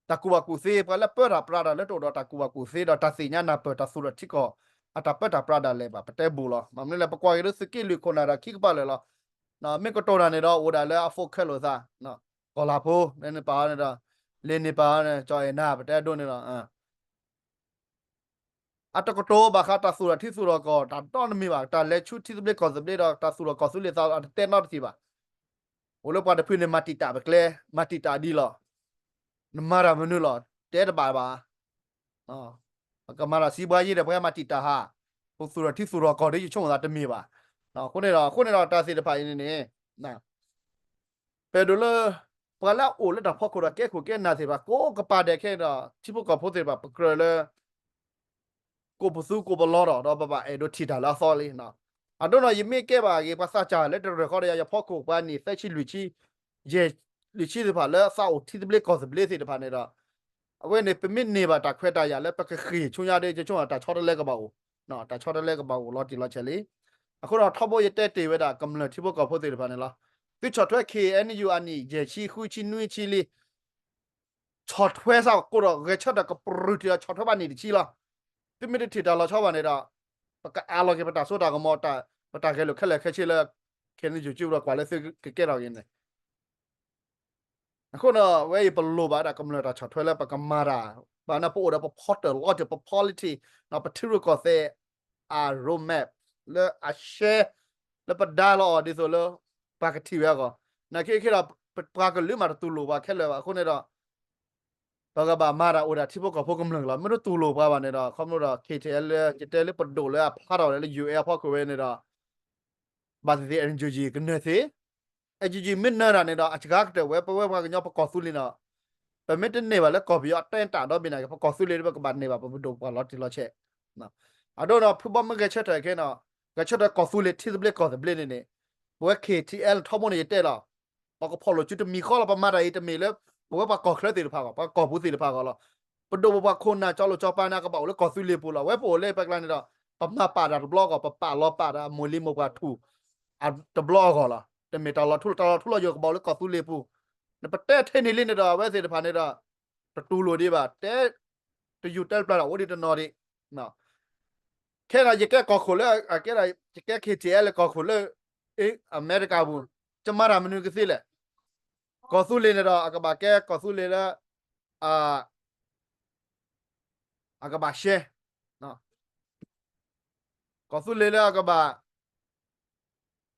တၢ်ကူၣ်ဘၣ်ကူၣ်သ့ ပှၤလၢပၢတၢ်ပြးတၢ်လၢတအိၣ်ဒီးတၢ်ကူၣ်ဘၣ်ကူၣ်သ့ဒီးတၢ်သ့ၣ်ညါနၢ်ပၢၢ်တၢ်သူၣ်ထီၣ်ထံကီၢ် အတၢ်ပၢတၢ်ပြးဒၣ်လဲာ်ဘၣ် ပတဲဘူးလီၤ. မ့ၢ်မနုၤလဲၣ် ပကွၢ်က့ၤဒ်သုးက့လွံၢ်ခိၣ်နၢ်ဒီးခံကပၤလၢာ်လီၤ. မ့ၢ်ကတိၤတၢ်န့ၣ်ဒီးအိၣ်ဒၣ်လၢအ focus လိာ်သး ကီၢ်လၤဖိ လၢန့ၣ်ပာ်အီၤန့ၣ်ဒီး လၢန့ၣ်ပာ်အီၤန့ၣ် ကၠီၣ်အဲၣ်နၤ ပတဲဒိန့ၣ်လီၤ. အတကတိၤဘၣ်ဃးတၢ်သူၣ်ထီၣ်ထံသူၣ်ထီၣ်ကီၢ် တၢ်ဒီတမံၤဘၣ် တၢ်လဲၤဆူထံသဘျ့ကီၢ်သဘျ့ဒီးတၢ်သူၣ်ထီၣ်ကီၢ်သူလ့ၤသးအတတဲနီတထံၣ်ဘၣ်. အိၣ်လၢပှၤတဖုန့ၣ် မၤတံာ်တာ်ပကျဲ မၤတံာ်တာ်ဒ်လီၤ. နမၤတၢ်မနုၤလီၤ တဲတဘၣ်ဘၣ်. ပကမၤတၢ်စံးဘှါယံၤဒီး ပှၤမၤတံာ်တာ်ဟး ပသူၣ်ထီၣ်ထံသူၣ်ထီၣ်ကီၢ်ဒီး ယဆိကမိၣ်သးတမ့ၢ်ဘၣ်. အဃိန့ၣ်ဒီး အဃိန့ၣ်ဒီးတၢ်သ့ၣ်တဖၣ်အံၤန့ၣ်န့ၣ် ပအဲၣ်ဒိးလၢ ပှၤလၢအအိၣ်လၢတၢ်ဖီခိၣ်ဒီးကဲခိၣ်ကဲနၢ်သ့ၣ်တဖၣ် ကိးကပၤဒဲးခဲအံၤဒီး ထံဖိကီၢ်ဖိသ့ၣ်တဖၣ် ပကြၢးလၢ ကိးပသူကိးပလီၤဒီး ဒီးပဘၣ်အဲၣ်ဒိးထံၣ်တၢ်လၢအသီလံ. အဒိန့ၣ် ယမ့ၢ်ကဲဘၣ်ဂ့ၤ ပှၤသးစၢ်လၢတရၢၢ်ဃီဒီးယၤ ယဖီခိၣ်ပှၤနံၣ်သၢဆံလွံၢ်ဆံ ယဲၢ် လွံၢ်ဆံသ့ၣ်တဖၣ်လၢသးအိၣ်ထံသဘျ့ကီၢ်သဘျ့သ့ၣ်တဖၣ်န့ၣ်ဒီး အဝဲန့ၣ် ပမ့ၢ်န့ၢ်ဘၣ်တၢ်ခွဲးတၢ်ယာ်လၢပကဃ့ၢ်ဆူညါဒီး ယဆိကမိၣ်တၢ်ဆီတလဲကဘၣ်အိၣ်, တၢ်ဆီတလဲကဘၣ်အိၣ်လီၤတံၢ်လီၤဆဲးလံ. အဃိဒီးထီဘိယတဲတ့ၢ်ဝဲဒၣ်ကမျၢၢ်ထံဖိကီၢ်ဖိသ့ၣ်တဖၣ်န့ၣ်လီၤ. သုဆီၣ်ထွဲ K N U အနံၣ်ယဲၢ်ဆံ ဃုဆံ နွံဆံလံ ဆီၣ်ထွဲစ့ၢ်ကီးဒီး ဂဲၤဆၢထၢၣ်ကပြုၢ်တုၤဒီး ဆီၣ်ထွဲဘၣ်နံၣ်တဆံလီၤ. သုမ့ၢ်တထံၣ်တၢ်လီၤဆီဘၣ်န့ၣ်ဒီး ပကအးလီၤက့ၤပတၢ်စိတၢ်ကမီၤ ပတၢ်ဂဲၤလိာ်ခဲလၢာ်ခဲဆ့လၢ K N U ကၠိဒီးကွၢ်လၢသုကကဲထီၣ်က့ၤန့ၣ် အဃိန့ၣ် ဝဲအံၤပလိၣ်ဘၣ်ဒၣ်ကမျၢၢ်တၢ်ဆီၣ်ထွဲလၢပကမၤတၢ် ဘၣ်န့ၣ် ပအိၣ်ဒီးပ portal လီၤတံၢ် ပ polity ပထံရူၢ်ကီၢ်သဲး အ roadmap လၢအရှဲ လၢပဒါလီၤအီၤဒ်သိးလၢ ပှၤကထံၣ်ဝဲအဂီၢ် နာ်က့ခဲဒီး ပှၤကလုာ်မးတတူၢ်လိာ်ပှၤခဲလၢာ်ဘၣ် အဃိန့ၣ်ဒီး ပကဘၣ်မၤတၢ်အိၣ်ဒၣ်ထံဖိကီၢ်ဖိကမျၢၢ်လီၤ. မ့ၢ်တတူၢ်လိာ်ပှၤဘၣ်န့ၣ်ဒီး ခီဖျိဒီး K T L လၢယတဲလၢပဒိၣ်လၢအဖျါထီၣ်ဝဲဒၣ်လၢ U N အဖီခိၣ်ဝဲန့ၣ်ဒီး ဘၣ်သ့ၣ်သ့ၣ် N U G ကနၢၤသ့ N U G မ့ၢ်နၢၤတၢ်န့ၣ်ဒီး အစှၤကတၢၢ်ဝဲ ပဝဲပှၤကညီပကီၢ်သူလ့ၤန့ၣ် ပမ့ၢ်တန့ၢ်ဘၣ်လၢကီၢ်ပယီၤအတဲတၢ်ဒီဘ့ၣ်န့ၣ် ပကီၢ်သူလ့ၤဒီး ပကဘၣ်န့ၢ်ဘၣ်ပပဒိၣ်ပပှၢ်လီၤတံၢ်လီၤဆဲး အဒိန့ၣ် ဖုဘီမ့ၢ်ဂဲၤဆၢထၢၣ်ခဲန့ၣ် ဂဲၤဆၢထၢၣ်ကီၢ်သူလ့ၤထံသဘျ့ကီၢ်သဘျ့န့ၣ်န့ၣ် ပဝဲ K T L ထီဘိန့ၣ်ယတဲလီၤ ပကဖီၣ်လိာ်စုတမံၤဃီလီၤ ပမၤတၢ်အံၤတမ့ၢ်လၢ ပဝဲပှၤကီၢ်ချၢသ့ၣ်တဖၣ်အဂီၢ် ပှၤကီၢ်ပူၤသ့ၣ်တဖၣ်အဂီၢ်လီၤ. ပဒိၣ်ပပှၢ်ခိၣ်နၢ်ကၠီလိာ်ကၠီပၤန့ၣ် အကဘၣ်အိၣ်လၢကီၢ်သူလ့ၤပူၤလီၤ. ဝဲပအိၣ်လၢပကျါန့ၣ်ဒီး ပမၤပာ်တၢ်တဘျီအဂီၢ် ပပာ်လီၤပာ်တၢ်မိၢ်လံၤမိၢ်ပှၢ်ထူၣ် တဘျီအဂီၢ်လီၤ. တမ့ၢ်တၢ်လီၤထူလီၤ တၢ်လီၤထူလီၤယိာ်ကဘၣ်အိၣ်လၢကီၢ်သူလ့ၤပူၤ နပတဲထဲန့ၣ်လံန့ၣ်ဒီး အဝဲသ့ၣ်တဖၣ်န့ၣ်ဒီး တတူၢ်လိာ်ဒံးဘၣ် တဲ တယူၤတဲတပျၢ်ဒီးအိၣ်ဒံးတနီၤဒံး ခဲဒီးယကဲကီၢ်ခိၣ်လၢ အကဲဒီး ယကဲ K T L လၢကီၢ်ခိၣ်လၢ အမဲရကၤပူၤ ကမၤတၢ်မနုၤကသ့လဲၣ်. ကီၢ်သူလ့ၤန့ၣ်ဒီး အကဘၣ်ကဲကီၢ်သူလ့ၤလၢ အကဘၣ်ရှဲ ကီၢ်သူလ့ၤလၢအကဘၣ်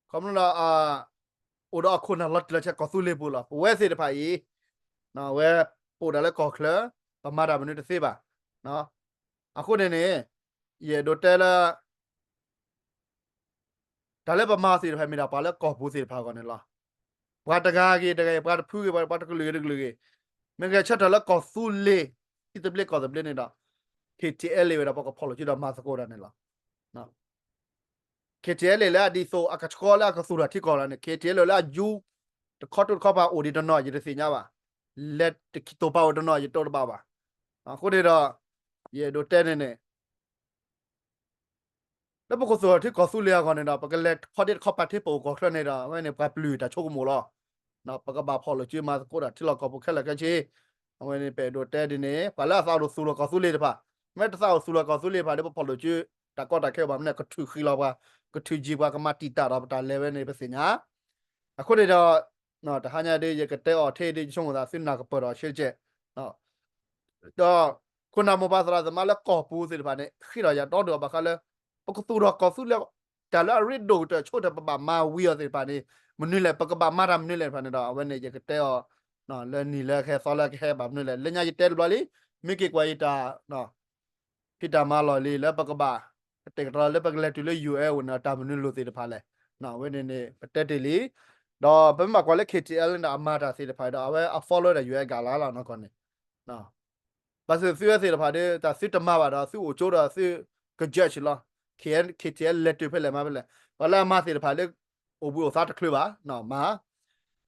ခီဖျိဒီး အိၣ်ဒီးအခိၣ်နၢ်လီၤတံၢ်လီၤဆဲးကီၢ်သူလ့ၤပူၤလီၤ. ပဝဲသ့ၣ်တဖၣ်အံၤ ဝဲ ပအိၣ်ဒၣ်လၢကီၢ်ချၢ ပမၤတၢ်မနုၤတသ့ဘၣ်. အဃိန့ၣ်န့ၣ် ယအဲၣ်ဒိးတဲလၢ တၢ်လၢပမၤသ့ၣ်တဖၣ်မ့ၢ်ဒၣ်ပှၤလၢကီၢ်ပူၤသ့ၣ်တဖၣ်အဂီၢ်န့ၣ်လီၤ. ပှၤတဂၤဂ့ၤတဂၤဂ့ၤ ပှၤတဖုဂ့ၤ ပှၤတကလုာ်ဂ့ၤတကလုာ်ဂ့ၤ မ့ၢ်ဂဲၤဆၢထၢၣ်လၢကီၢ်သူလ့ၤ ထံသဘျ့ကီၢ်သဘျ့န့ၣ်ဒီး K T L ဝဲဒီး ပကဖီၣ်လိာ်စုဒီးမၤသကိးတၢ်န့ၣ်လီၤ. K T L လၢအဒ်သိးအကဆှီလၢအကသူၣ်ထီၣ်ထံကီၢ်လီၤန့ၣ် K T L လၢအယူ တခီတိၢ်တခီပၤအိၣ်ဒံးတနီၤ ယတသ့ၣ်ညါဘၣ်. လဲၤတခံတိာ်ပာ်အိၣ်တနီၤ ယတိၢ်တဘၣ်ဘၣ်. အဃိန့ၣ်ဒီး ယအဲၣ်ဒိးတဲန့ၣ်န့ၣ် လၢပကသူၣ်ထီၣ်ထံကီၢ်သူလ့ၤအဂီၢ်န့ၣ်ဒီး ပကလဲၤခီဒ့တခီပၤထံပအိၣ်ကီၢ်ချၢန့ၣ်ဒီး အဝဲန့ၣ်ပှၤပျုၢ်တၢ်ဆိကမိၣ်လီၤ. ပကဘၣ်ဖီၣ်လိာ်စုမၤသကိးတၢ်ထံလီၢ်ကီၢ်ပူၤခဲလၢာ်ခဲဆ့ အဝဲန့ၣ်ပအဲၣ်ဒိးတဲဒ်န့ၣ် ပှၤလၢအသးအိၣ်ဒိးသူၣ်လီၤကီၢ်သူလ့ၤတဖၣ် မ့ၢ်တသးအိၣ်သူၣ်လီၤကီၢ်သူလ့ၤတဖၣ်ဒီး ပဖီၣ်လိာ်စု တၢ်ကီတၢ်ခဲဘၣ်မနုၤ ကထုးဃံလီၤပှၤ ကထုးယံၤပှၤ ကမၤတံာ်တာ်ဒီးပတၢ်လဲၤဝဲန့ၣ် ပသ့ၣ်ညါ အဃိန့ၣ်ဒီး တဟါညါဒ် ယကတဲအီၤထဲဒ် ယဆိကမိၣ်သးသုနၢ်ကပၢၢ်ဒီးဆ့ကဲး ဒီး ခိၣ်နၢ်မိၢ်ပၢ်သရၣ်သမါလၢကီၢ်ပူၤသ့ၣ်တဖၣ်န့ၣ် ဃ့ထီၣ်ယၤဒီဒိၣ်ဘၣ်ဃးလၢ ပကသူၣ်ထီၣ်ကီၢ်သူလ့ၤ တၢ်လၢအရ့ဒိၣ်ကတၢၢ်ဆိကတၢၢ် ပဘၣ်မၤဝံၤအီၤသ့ၣ်တဖၣ်န့ၣ် မနုၤလဲၣ် ပကဘၣ်မၤတၢ်မနုၤလဲၣ်တဖၣ်န့ၣ်ဒီး အဝဲန့ၣ် ယကတဲအီၤ လၢနံၣ်လၢကဟဲသီလၢကဟဲဘၣ်မနုၤလဲၣ် လၢညါယတဲတဘျီလံ မ့ၢ်က့ၤကွၢ်ယတၢ် ဖံးတၢ်မၤလီၢ်လံ လၢပကဘၣ် ကတဲာ်ကတီၤလၢပကလဲၤတုၤလၢ ယူၢ်အဲၣ် အိၣ်န့ၣ် တၢ်မနုၤလိၤသ့ၣ်တဖၣ်လဲၣ် အဝဲန့ၣ်န့ၣ် ပတဲတ့ၢ်လံ ဒီးပမ့ၢ်ဘၣ်ကွၢ်လၢ K T L န့ၣ်ဒီး အမၤတၢ်သ့ၣ်တဖၣ်ဒီး အဝဲအ follow ဒီး ယူၢ်အဲၣ် ကလါလီၤနီၢ်ကီၢ်န့ၣ် ဘၣ်ဆၣ်သုဝဲသ့ၣ်တဖၣ်ဒီး တၢ်သုတမၤဘၣ်ဒီး သုအိၣ်ကၠိဒီးသုက judge လီၤ K T L လဲၤတုၤဖဲလဲၣ်မၤဖဲလဲၣ် ပှၤလၢအမၤသ့ၣ်တဖၣ်လၢ အိၣ်ဘှံးအိၣ်သါတချုးဘၣ် မၤ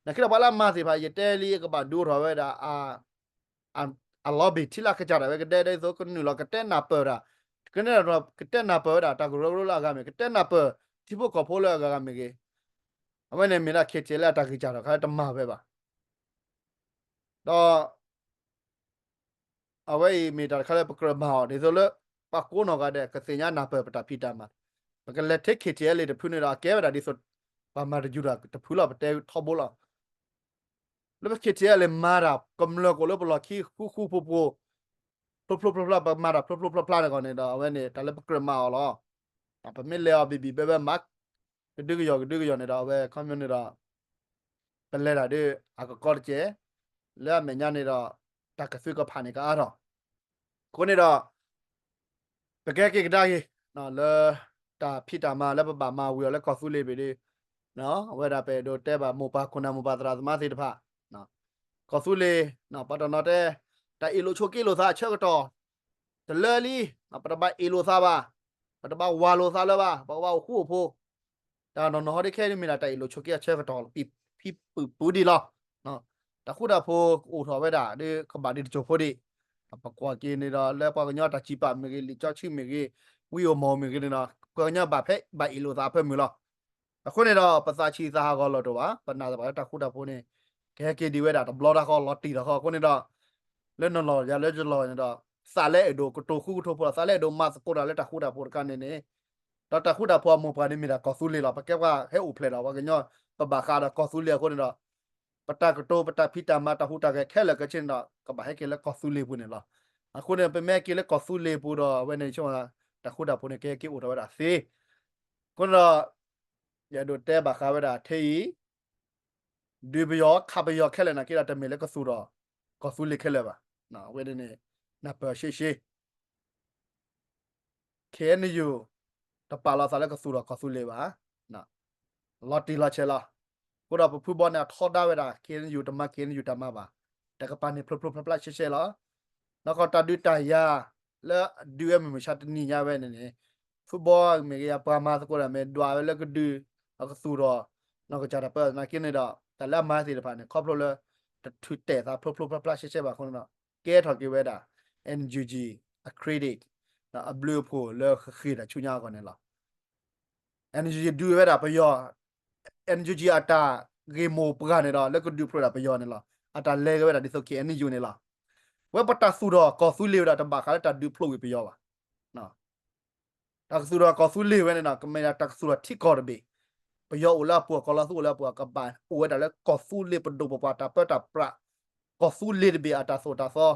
နာ်က့ဒီးပှၤလၢအမၤသ့ၣ်တဖၣ် ယတဲလံ ကဘၣ်ဒုးအိၣ်ထီၣ်ဝဲဒၣ် အ အ lobby ထံလၢကစၢ်ဒၣ်ဝဲကဒဲဒ်သိး ကနုာ်လီၤကတဲနၢ်ပၢၢ်တၢ် ကတဲနၢ်ပၢၢ်ဝဲဒၣ် တၢ်ကရၢကရိလၢအဂၤမ့ၢ် ကတဲနၢ်ပၢၢ် ထံဖိကီၢ်ဖိလၢအဂၤဂၤမ့ၢ်ဂ့ၤ အဝဲန့ၣ်မ့ၢ်ဒၣ် K T L လၢအတၢ်ဂံၢ်စၢ်ထီၣ်ခါလၢတမၤဝဲဘၣ် ဒီး အဝဲအံၤမ့ၢ်တၢ်တခါလၢပကြၢးမၤအီၤ ဒ်သိးလၢ ပှၤကိးနီၢ်ဂၤဒဲး ကသ့ၣ်ညါနၢ်ပၢၢ်ပတၢ်ဖံးတၢ်မၤ ပကလဲၤထဲ K T L တဖုန့ၣ်ဒီး အကဲဝဲဒၣ်ဒ်သိး ပှၤမၤတယူၤတၢ်တဖုလီၤ ပတဲထီဘိလီၤ လၢပ K T L မၤတၢ် ကမျၢၢ်ကအိၣ်လၢပလီၢ်ခံဃူဃူဖိးဖိး ဖျိဖျိဖျါဖျါ ပမၤတၢ်ဖျိဖျိဖျါဖျါန့ၣ်ဂီၢ်န့ၣ်ဒီး အဝဲန့ၣ် တၢ်လၢပကြၢးမၤအီၤလီၤ ပမ့ၢ်လဲၤအီၤဘံၣ်ဘံၣ်ဘဲဘဲမၤ ကဒုကယီၢ်ကဒုကယီၢ်န့ၣ်ဒီး အဝဲခီမ့ၢ်န့ၣ်ဒီး ပလဲၤတၢ်ဒီး အကကီတကဲး လၢအမဲာ်ညါန့ၣ်ဒီး တၢ်ကသုကဖးန့ၣ်ကအါထီၣ် အဃိန့ၣ်ဒီး ပကဲက့ၤကဒါက့ၤ လၢ တၢ်ဖံးတၢ်မၤလၢပဘၣ်မၤဝံၤအီၤလၢကီၢ်သူလ့ၤဘ့ၣ်ဒီး အဝဲဒၣ်ပအဲၣ်ဒိးတဲဘၣ်မိၢ်ပၢ်ခိၣ်နၢ်မိၢ်ပၢ်သရၣ်သမါသ့ၣ်တဖၣ် ကီၢ်သူလ့ၤ ပှၤတနီၤတဲ တၢ်အ့ၣ်လိာ်ဆိးက့လိာ်သးအဆၢကတီၢ် တလၢလံ ပတဘၣ်အ့ၣ်လိာ်သးဘၣ်, ပတဘၣ်ဝၤလိာ်သးလၢၤဘၣ်, ပကဘၣ်အိၣ်ဃူအိၣ်ဖိး, တၢ်နီၢ်နီၢ်ဟီဒ်ခဲအံၤမ့ၢ်ဒၣ်တၢ်အ့ၣ်လိာ်ဆိးက့အဆၢကတီၢ် ဖံဖုပူၤဒံးလီၤ. တၢ်ဃူတၢ်ဖိးကအိၣ်ထီၣ်ဝဲဒၣ် ဒီးကဘၣ်ဒံးတစိၢ်ဖိဒံး, ပကွၢ်က့ၤန့ၣ်ဒီး လၢပှၤကညီတၢ်စံးပာ်မ့ၢ်ဂ့ၤ, လံာ်စီဆှံမ့ၢ်ဂ့ၤ, ဝံဧိၤမီၢ်ဧိၤမ့ၢ်ဂ့ၤန့ၣ်ဒီး ပှၤကညီဘၣ်ဖဲဘၣ်အ့ၣ်လိာ်သးအဖၢမုၢ်လီၤ. အဃိန့ၣ်ဒီး ပသးဆံးသးဟးဂီၤလီၤတအိၣ်ဘၣ်, ပနာ်သပှၢ်လၢတၢ်ဃူတၢ်ဖိးန့ၣ် ကဟဲက့ၤဒံးဝဲဒၣ်တဘျီတၢ်ဃီ လီၤတံၢ်တၢ်ဃီအဃိန့ၣ်ဒီး လၢနီၢ်လီၤယၤလၢယလီၤန့ၣ်ဒီး သးလၢအဲၣ်ဒိးကတိၤဃူကတိၤဖိး သးလၢအဲၣ်ဒိးမၤသကိးတၢ်လၢတၢ်ဃူတၢ်ဖိးတခါန့ၣ်န့ၣ်, ဒီးတၢ်ဃူတၢ်ဖိးအမိၢ်ပှၢ်န့ၣ်မ့ၢ်ဒၣ်ကီၢ်သူလ့ၤလီၤ. ပကဲပှၤဟဲအိၣ်ဖျဲၣ်ဒီးပှၤကညီ ပဘၣ်ဃးဒီးကီၢ်သူလ့ၤအဃိန့ၣ်ဒီး ပတၢ်ကတိၤ ပတၢ်ဖံးတၢ်မၤ တၢ်ဟူးတၢ်ဂဲၤခဲလၢာ်ခဲဆ့န့ၣ်ဒီး ကဘၣ်ဟဲက့ၤလၢကီၢ်သူလ့ၤပူၤန့ၣ်လီၤ. အဃိန့ၣ် ပမ့ၢ်ဟဲက့ၤလၢကီၢ်သူလ့ၤပူၤဒီး အဝဲန့ၣ်ဆိ တၢ်ဃူတၢ်ဖိးန့ၣ်ကဟဲက့ၤအိၣ်ထီၣ်ဝဲဒၣ်သ့. အဃိန့ၣ်ဒီး ယအဲၣ်ဒိးတဲဘၣ်ဃးဝဲဒၣ်ထဲအံၤ ဒုးပယီၤခးပယီၤခဲလၢာ်နာ်က့ဒီး တမ့ၢ်လၢကသူၣ်ထီၣ်ကီၢ်သူလ့ၤခဲလၢာ်ဘၣ်. အဝဲန့ၣ်န့ၣ် နၢ်ပၢၢ်ရှဲရှဲ ခ့ၣ်အဲၣ်ယူၣ် တပာ်လီၤသးလၢကသူၣ်ထီၣ်ကီၢ်သူလ့ၤဘၣ်. လီၤတံၢ်လီၤဆဲးလီၤ. အဃိဒီးပဖုဘီန့ၣ် အထီဒါဝဲဒၣ် ခ့ၣ်အဲၣ်ယူၣ် တမၤ ခ့ၣ်အဲၣ်ယူၣ် တၢ်မၤဘၣ်. တကပၤန့ၣ် ဖျိဖျိဖျါဖျါရှဲရှဲလီၤ. နီၢ်ကီၢ်တၢ်ဒုးတၢ်ယၤ လၢအဒုးဝဲမုၢ်မဆါတနံၤညါဝဲန့ၣ်န့ၣ် ဖုဘီမ့ၢ်ဂ့ၤ ပှၤမၤသကိးတၢ်မ့ၢ်ဒွးဝဲလၢကဒုး အကသူၣ်ထီၣ် နီၢ်ကစၢ်တၢ်ပၢနာ်က့န့ၣ်ဒီး တၢ်လၢအမၤသ့ၣ်တဖၣ်န့ၣ် ခီဖျိလၢ တထုးတဲာ်သးဖျိဖျိဖျါဖျါရှဲရှဲဘၣ်အဃိန့ၣ်ဒီး ကဲထီၣ်က့ၤဝဲဒၣ် NUG အ credit အဘျုးအဖှိၣ်လၢဃ့ၢ်တၢ်ဆူညါအဂီၢ်န့ၣ်လီၤ. NUG ဒုးဝဲဒၣ်ပယီၤ NUG အတၢ်ဂ့ၢ်မိၢ်ပှၢ်န့ၣ်ဒီး လၢကဒုးဖျိးဒၣ်ပယီၤန့ၣ်လီၤ. အတၢ်လဲၤက့ၤဝဲဒၣ်ဒ်သိး ခ့ၣ်အဲၣ်ယူၣ် န့ၣ်လီၤ. ဝဲပတၢ်သူၣ်ထီၣ်ကီၢ်သူလ့ၤဝဲဒၣ်တဘၣ်ဃးလၢတၢ်ဒုးဖျိးကွံာ်ပယီၤဘၣ်. တၢ်ကသူၣ်ထီၣ်ကီၢ်သူလ့ၤဝဲန့ၣ်ဒီး ကမ့ၢ်ဒၣ်တၢ်ကသူၣ်ထီၣ်ထံကီၢ်တဘ့ၣ်, ပယီၤအိၣ်လၢအပူၤ ကီၢ်လီၤသူအိၣ်လၢအပူၤ ကဘၣ်အိၣ်ဝဲဒၣ်လၢကီၢ်သူလ့ၤပဒိၣ်ပပှၢ်တၢ်ပၢတၢ်ပြး, ကီၢ်သူလ့ၤတဘ့ၣ်အတၢ်သိၣ်တၢ်သီ,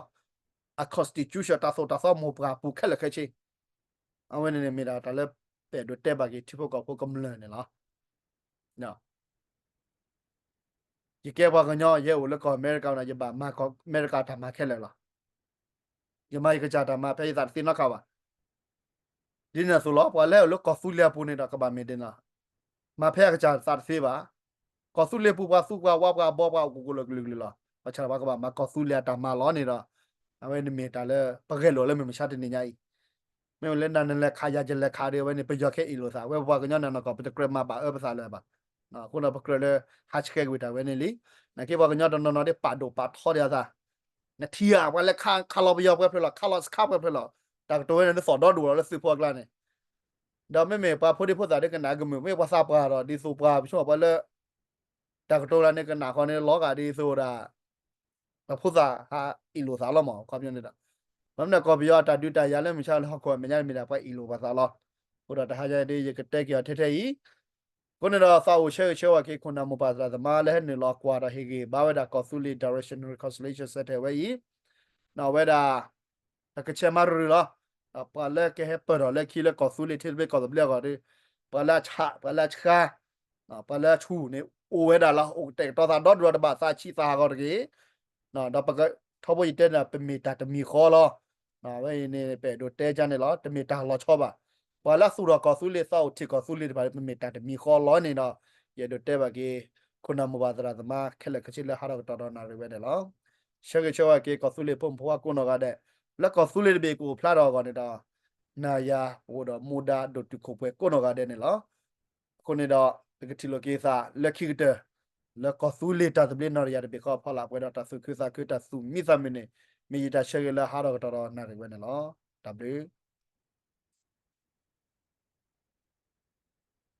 အ constitution တၢ်သိၣ်တၢ်သီမိၢ်ပှၢ်အပူၤခဲလၢာ်ခဲဆ့, အဝဲန့ၣ်န့ၣ်မ့ၢ်ဒၣ်တၢ်လၢပအဲၣ်ဒိးတဲဘၣ်က့ၤထံဖိကီၢ်ဖိကမျၢၢ်န့ၣ်လီၤ. ယကဲပှၤကညီ ယဟဲအိၣ်လၢကီၢ်အမဲရကၤန့ၣ် ယဘၣ်မၤကီၢ်အမဲရကၤတၢ်မၤခဲလၢာ်လီၤ. ယမၤယကစၢ်တၢ်မၤဖဲယသးတသ့နီတခါဘၣ်. ဒ်န့ၣ်အသိးလီၤ ပှၤလၢအိၣ်လၢကီၢ်သူလ့ၤအပူၤန့ၣ်ဒီးကဘၣ်မ့ၢ်ဒ်န့ၣ်လီၤ. မၤဖဲအကစၢ်သးတသ့ဘၣ်. ကီၢ်သူလ့ၤပူၤပှၤသူပှၤဝါပှၤဘီပှၤအိၣ်ကိးကိးလၢာ်ကလုာ်ကလုာ်လီၤ. ဘၣ်ဆၣ်ဒီးပှၤကဘၣ်မၤကီၢ်သူလ့ၤအတၢ်မၤလီၤန့ၣ်ဒီး အဝဲန့ၣ်မ့ၢ်တၢ်လၢပဂဲၤလိာ်လၢမုၢ်မဆါတနံၤညါအံၤ မ့ၢ်လၢနၤနလဲၤခးယၤယလဲၤခးဒီး အဝဲန့ၣ် ပယီၤကဟဲအ့ၣ်လိာ်သး ဝဲပပှၤကညီန့ၣ်နီၢ်ကီၢ် ပတကြၢးမၤဘၣ်အၢပသးလၢၤဘၣ်. အဃိဒီးပကြၢးလၢ ဟးဆှဲးကွံာ်တၢ်ဝဲန့ၣ်လံ. နာ်က့ပှၤကညီတနီၤနီၤဒ်ပာ်ဒိၣ်ပာ်ထီဒံးအသး, နထံၣ်ဧါ ပှၤလဲၤခး ခးလီၤပယီၤပှဲၤဖျၢၣ်လီၤ, ခးလီၤစခါပှဲၤဖျၢၣ်လီၤ, တၢ်ကတိၤဝဲန့ၣ် နသီၣ်ဒီဒူၣ်လီၤလၢသုးဖိအကျါန့ၣ် ဒီးမ့မ့ၢ်ပှၤဖိဒံဖိသၣ်ဒ်ကနၣ်ကမုာ် မ့ၢ်ပှၤသးပှၢ်ဒီး ဒ်သိးပှၤပဆိပှၤလၢ တၢ်ကတိၤလၢန့ၣ်ကနၣ်ဃီန့ၣ် လီၤဂာ်ဒ်သိးဒၣ် ပဖိသၣ်ဟးအ့ၣ်လိာ်သးလီၤမး ခီပညီန့ၣ်ဒီး မ့ၢ်မနုၤကီၢ်ပယီၤအတၢ်ဒုးတၢ်ယၤလၢမုၢ်ဆါလၢဟီၣ်ခိၣ်အမဲာ်ညါမ့ၢ်ဒၣ်ပှၤအ့ၣ်လိာ်ပှၤသးလီၤ. အဃိဒီးတဟါညါဒ်ယကတဲက့ၤအီၤထဲထဲအံၤ အဃိန့ၣ်ဒီးသးအိၣ်ဆၢဂ့ၤဆၢဝါက့ၤ ခိၣ်နၢ်မိၢ်ပၢ်သရၣ်သမါလၢဟဲနုာ်လီၤကွၢ်ဒီးဟ့ၣ်ဂံၢ်ဘါဝဲဒၣ်ကီၢ်သူလ့ၤ Direction Reconciliation Center ဝဲအံၤ ဝဲဒၣ် တၢ်ကဆဲးမၤရူၤရူၤလီၤ. ပှၤလၢကဟဲပၢၢ်ထီၣ်လၢခံလၢကီၢ်သဘျ့အဂီၢ်ဒီး ပှၤလၢအဆး ပှၤလၢအဆှါ ပှၤလၢအဆူၣ်န့ၣ် အိၣ်ဝဲဒၣ်လီၤ. အိၣ်ကတဲာ်ကတီၤသးဒီဒူၣ်ဒီးတဘၣ်သးဆံးသးဟးဂီၤတဂ့ၤ. ဒီးပကထီဘိယတဲန့ၣ် ပမ့ၢ်တၢ်တမံၤဃီလီၤ. ဝဲအံၤန့ၣ် ပအဲၣ်ဒိးတဲကန့ၣ်လီၤ. တမ့ၢ်တၢ်လီၤဆီဘၣ်. ပှၤလၢအသူၣ်ထီၣ်ကီၢ်သူလ့ၤ သးအိၣ်ထံၣ်ကီၢ်သူလ့ၤတဖၣ် ပမ့ၢ်တၢ်တမံၤဃီလီၤန့ၣ်ဒီး ယအဲၣ်ဒိးတဲဘၣ်က့ၤ ခိၣ်နၢ်မိၢ်ပၢ်သရၣ်သမါ ခဲလၢာ်ခဲဆ့လၢဟးထီၣ်ကတီၢ်ဒီးနၣ်ရံၣ်ဝဲန့ၣ်လီၤ. ဆၢဂ့ၤဆၢဝါက့ၤ ကီၢ်သူလ့ၤဖိမုၣ်ဖိခွါကိးနီၢ်ဂၤဒဲး, လၢကီၢ်သူလ့ၤတဘ့ၣ်ကအိၣ်ဖျါထီၣ်အဂီၢ်န့ၣ်ဒီး နၤယၤပအိၣ်ဒီးမူဒါဒိၣ်တုာ်ခိၣ်ပှဲၤကိးနီၢ်ဂၤဒဲးန့ၣ်လီၤ. အဃိန့ၣ်ဒီး ပကထံၣ်လိာ်က့ၤသးလၢခံကတၢၢ် လၢကီၢ်သူလ့ၤတၢ်သဘျ့နီၢ်တယၤတဘ့ၣ်ဃီအဖီလာ် ပှဲၤဒီးတၢ်သူၣ်ခုသးခုတၢ်သူၣ်မံသးမုာ်န့ၣ် မ့ၢ်ယတၢ်ဆၢဂ့ၤလၢဟးထီၣ်ကတီၢ်ဒီးနၣ်ရံၣ်ဝဲန့ၣ်လီၤ. တၢ်ဘျုး